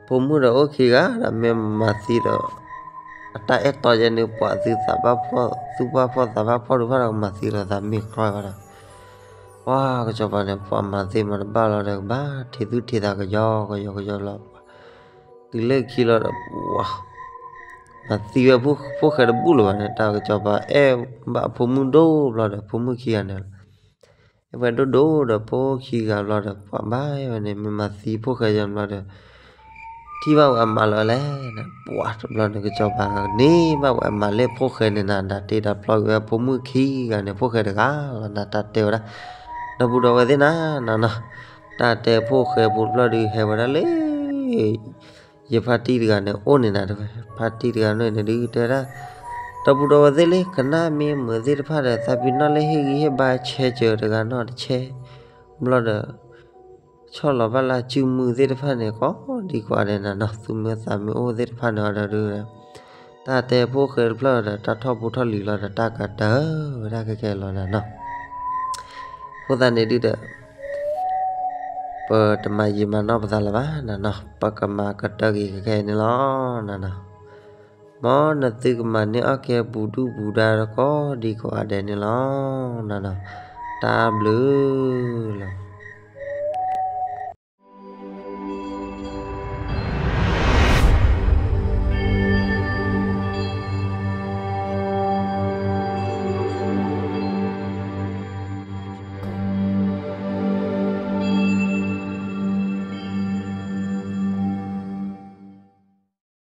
ဖိမုၣ်ဒီးအိၣ်ခံဂၤဒီး မ့ၢ်မၤသံဒီး အတၢ်အဲၣ်တီယဲန့ၣ် ပှၤသုသးဘၣ်ဖှီၣ် သူၣ်ဘၣ်ဖှီၣ်သးဘၣ်ဖှီၣ်ဒုးဘၣ်ဒီး ကမၤသံလီၤသးမ့ၢ်ကြီဘၣ်ဒီး ပှၤကစီၤပၤန့ၣ် ပှၤမၤသံမၤတဘၣ်လီၤဒီး ကဘၣ်ထံၣ်သူၣ်ထံၣ်သးကယီကယီကယီလီၤ တုၤလၢခံလီၤဒီး ပှၤ မၤသံဝဲဖိၣ်ဃဲတဘူၣ်လၢၤဘၣ်န့ၣ် တၢ်ကစီၤပၤအဲၣ်ဘၣ်ဖိမုၣ်ဒိၣ်ဘျီဒီး ဖိမုၣ်ခံဂၤန့ၣ်လီၤ အဲၣ်ဝဲဒိၣ်ဒိၣ်ဒီး ဖိခံဂၤဘျီဒီး ပှၤဘၣ်ဝဲန့ၣ် မ့ၢ်မၤသံဖိၣ်ဃဲယဲဘျီဒီး ထံၣ်ဘၣ်ဝဲအမါလၢၤလဲၣ်န့ၣ် ပှၤတဘျီန့ၣ် ကစီၤပၤန့ၢ်ဘၣ်ဝဲအမါလၢဖိၣ်ဃဲန့ၣ်နၤ ဒၣ်တ့ဒၣ်ဖျီက့ၤဝဲဖိမုၣ်ခံဂၤန့ၣ် ဖိၣ်ဃဲတဂၤလီၤနၤ တၢ်တဲဝဲဒၣ် ဒီပုၢ်ဒီဝဲၢ်သ့ၣ်နၤနီၤနီၤ တၢ်တဲဖိၣ်ဃဲဖိတဘျီဒုးဟဲဝဲဒၣ်လၢ ယဖါတံၢ်တဂၤန့ၣ် အိၣ်န့ၣ်နၤတဲဝဲ ဖါတံၢ်တဂၤန့ၣ်န့ၣ်ဒုးတဲဝဲဒၣ် ဒီပုၢ်ဒီဝဲၢ်သ့ၣ်လၢ ကနၣ်မ့ၢ်မုာ်သ့ၣ်တဖၣ်ဒီး သးပ့ၤနီၣ်လၢဟ့ၣ်ဂံၢ်ဟ့ၣ်ဘါဆဲးစၢၤတဂၤနီၣ်တဆဲး ဘျီဒီး ဆီၣ်လီၤဘၣ်လၢစုမုၢ်သ့ၣ်တဖၣ်န့ၣ် ကိးဒံကိးဂၤဒဲးနၤနီၤ သူမုၢ်သးမုၢ်အိၣ်သ့ၣ်တဖၣ်န့ၣ်အီၤဒီးဒုး တၢ်တဲဖိၣ်ဃဲတဖျၢၣ်ဒီး တၢ်ထီၣ်ဖိထီၣ်လံၤလီၤဒီး တၢ်ကတၢၢ်ဝဲဒၣ်ခဲကဲလီၤနၤနီၤ အဃိသတးန့ၣ်ဒုးဒီး ပတမၤယံာ်မၤနီၢ်ပသးလၢၤဘၣ်နၤနီၤ ပကမၤကတၢၢ်က့ၤခဲကဲန့ၣ်လီၤနၤနီၤ မ်နသုကမၤန့ၢ်အီၣ်ကဲပူၤဒုၣ်ပူၤဒါကိးဒံကိးဂၤဒဲးန့ၣ်လီၤနၤနီၤ တၢ်ဘျုးလီၤ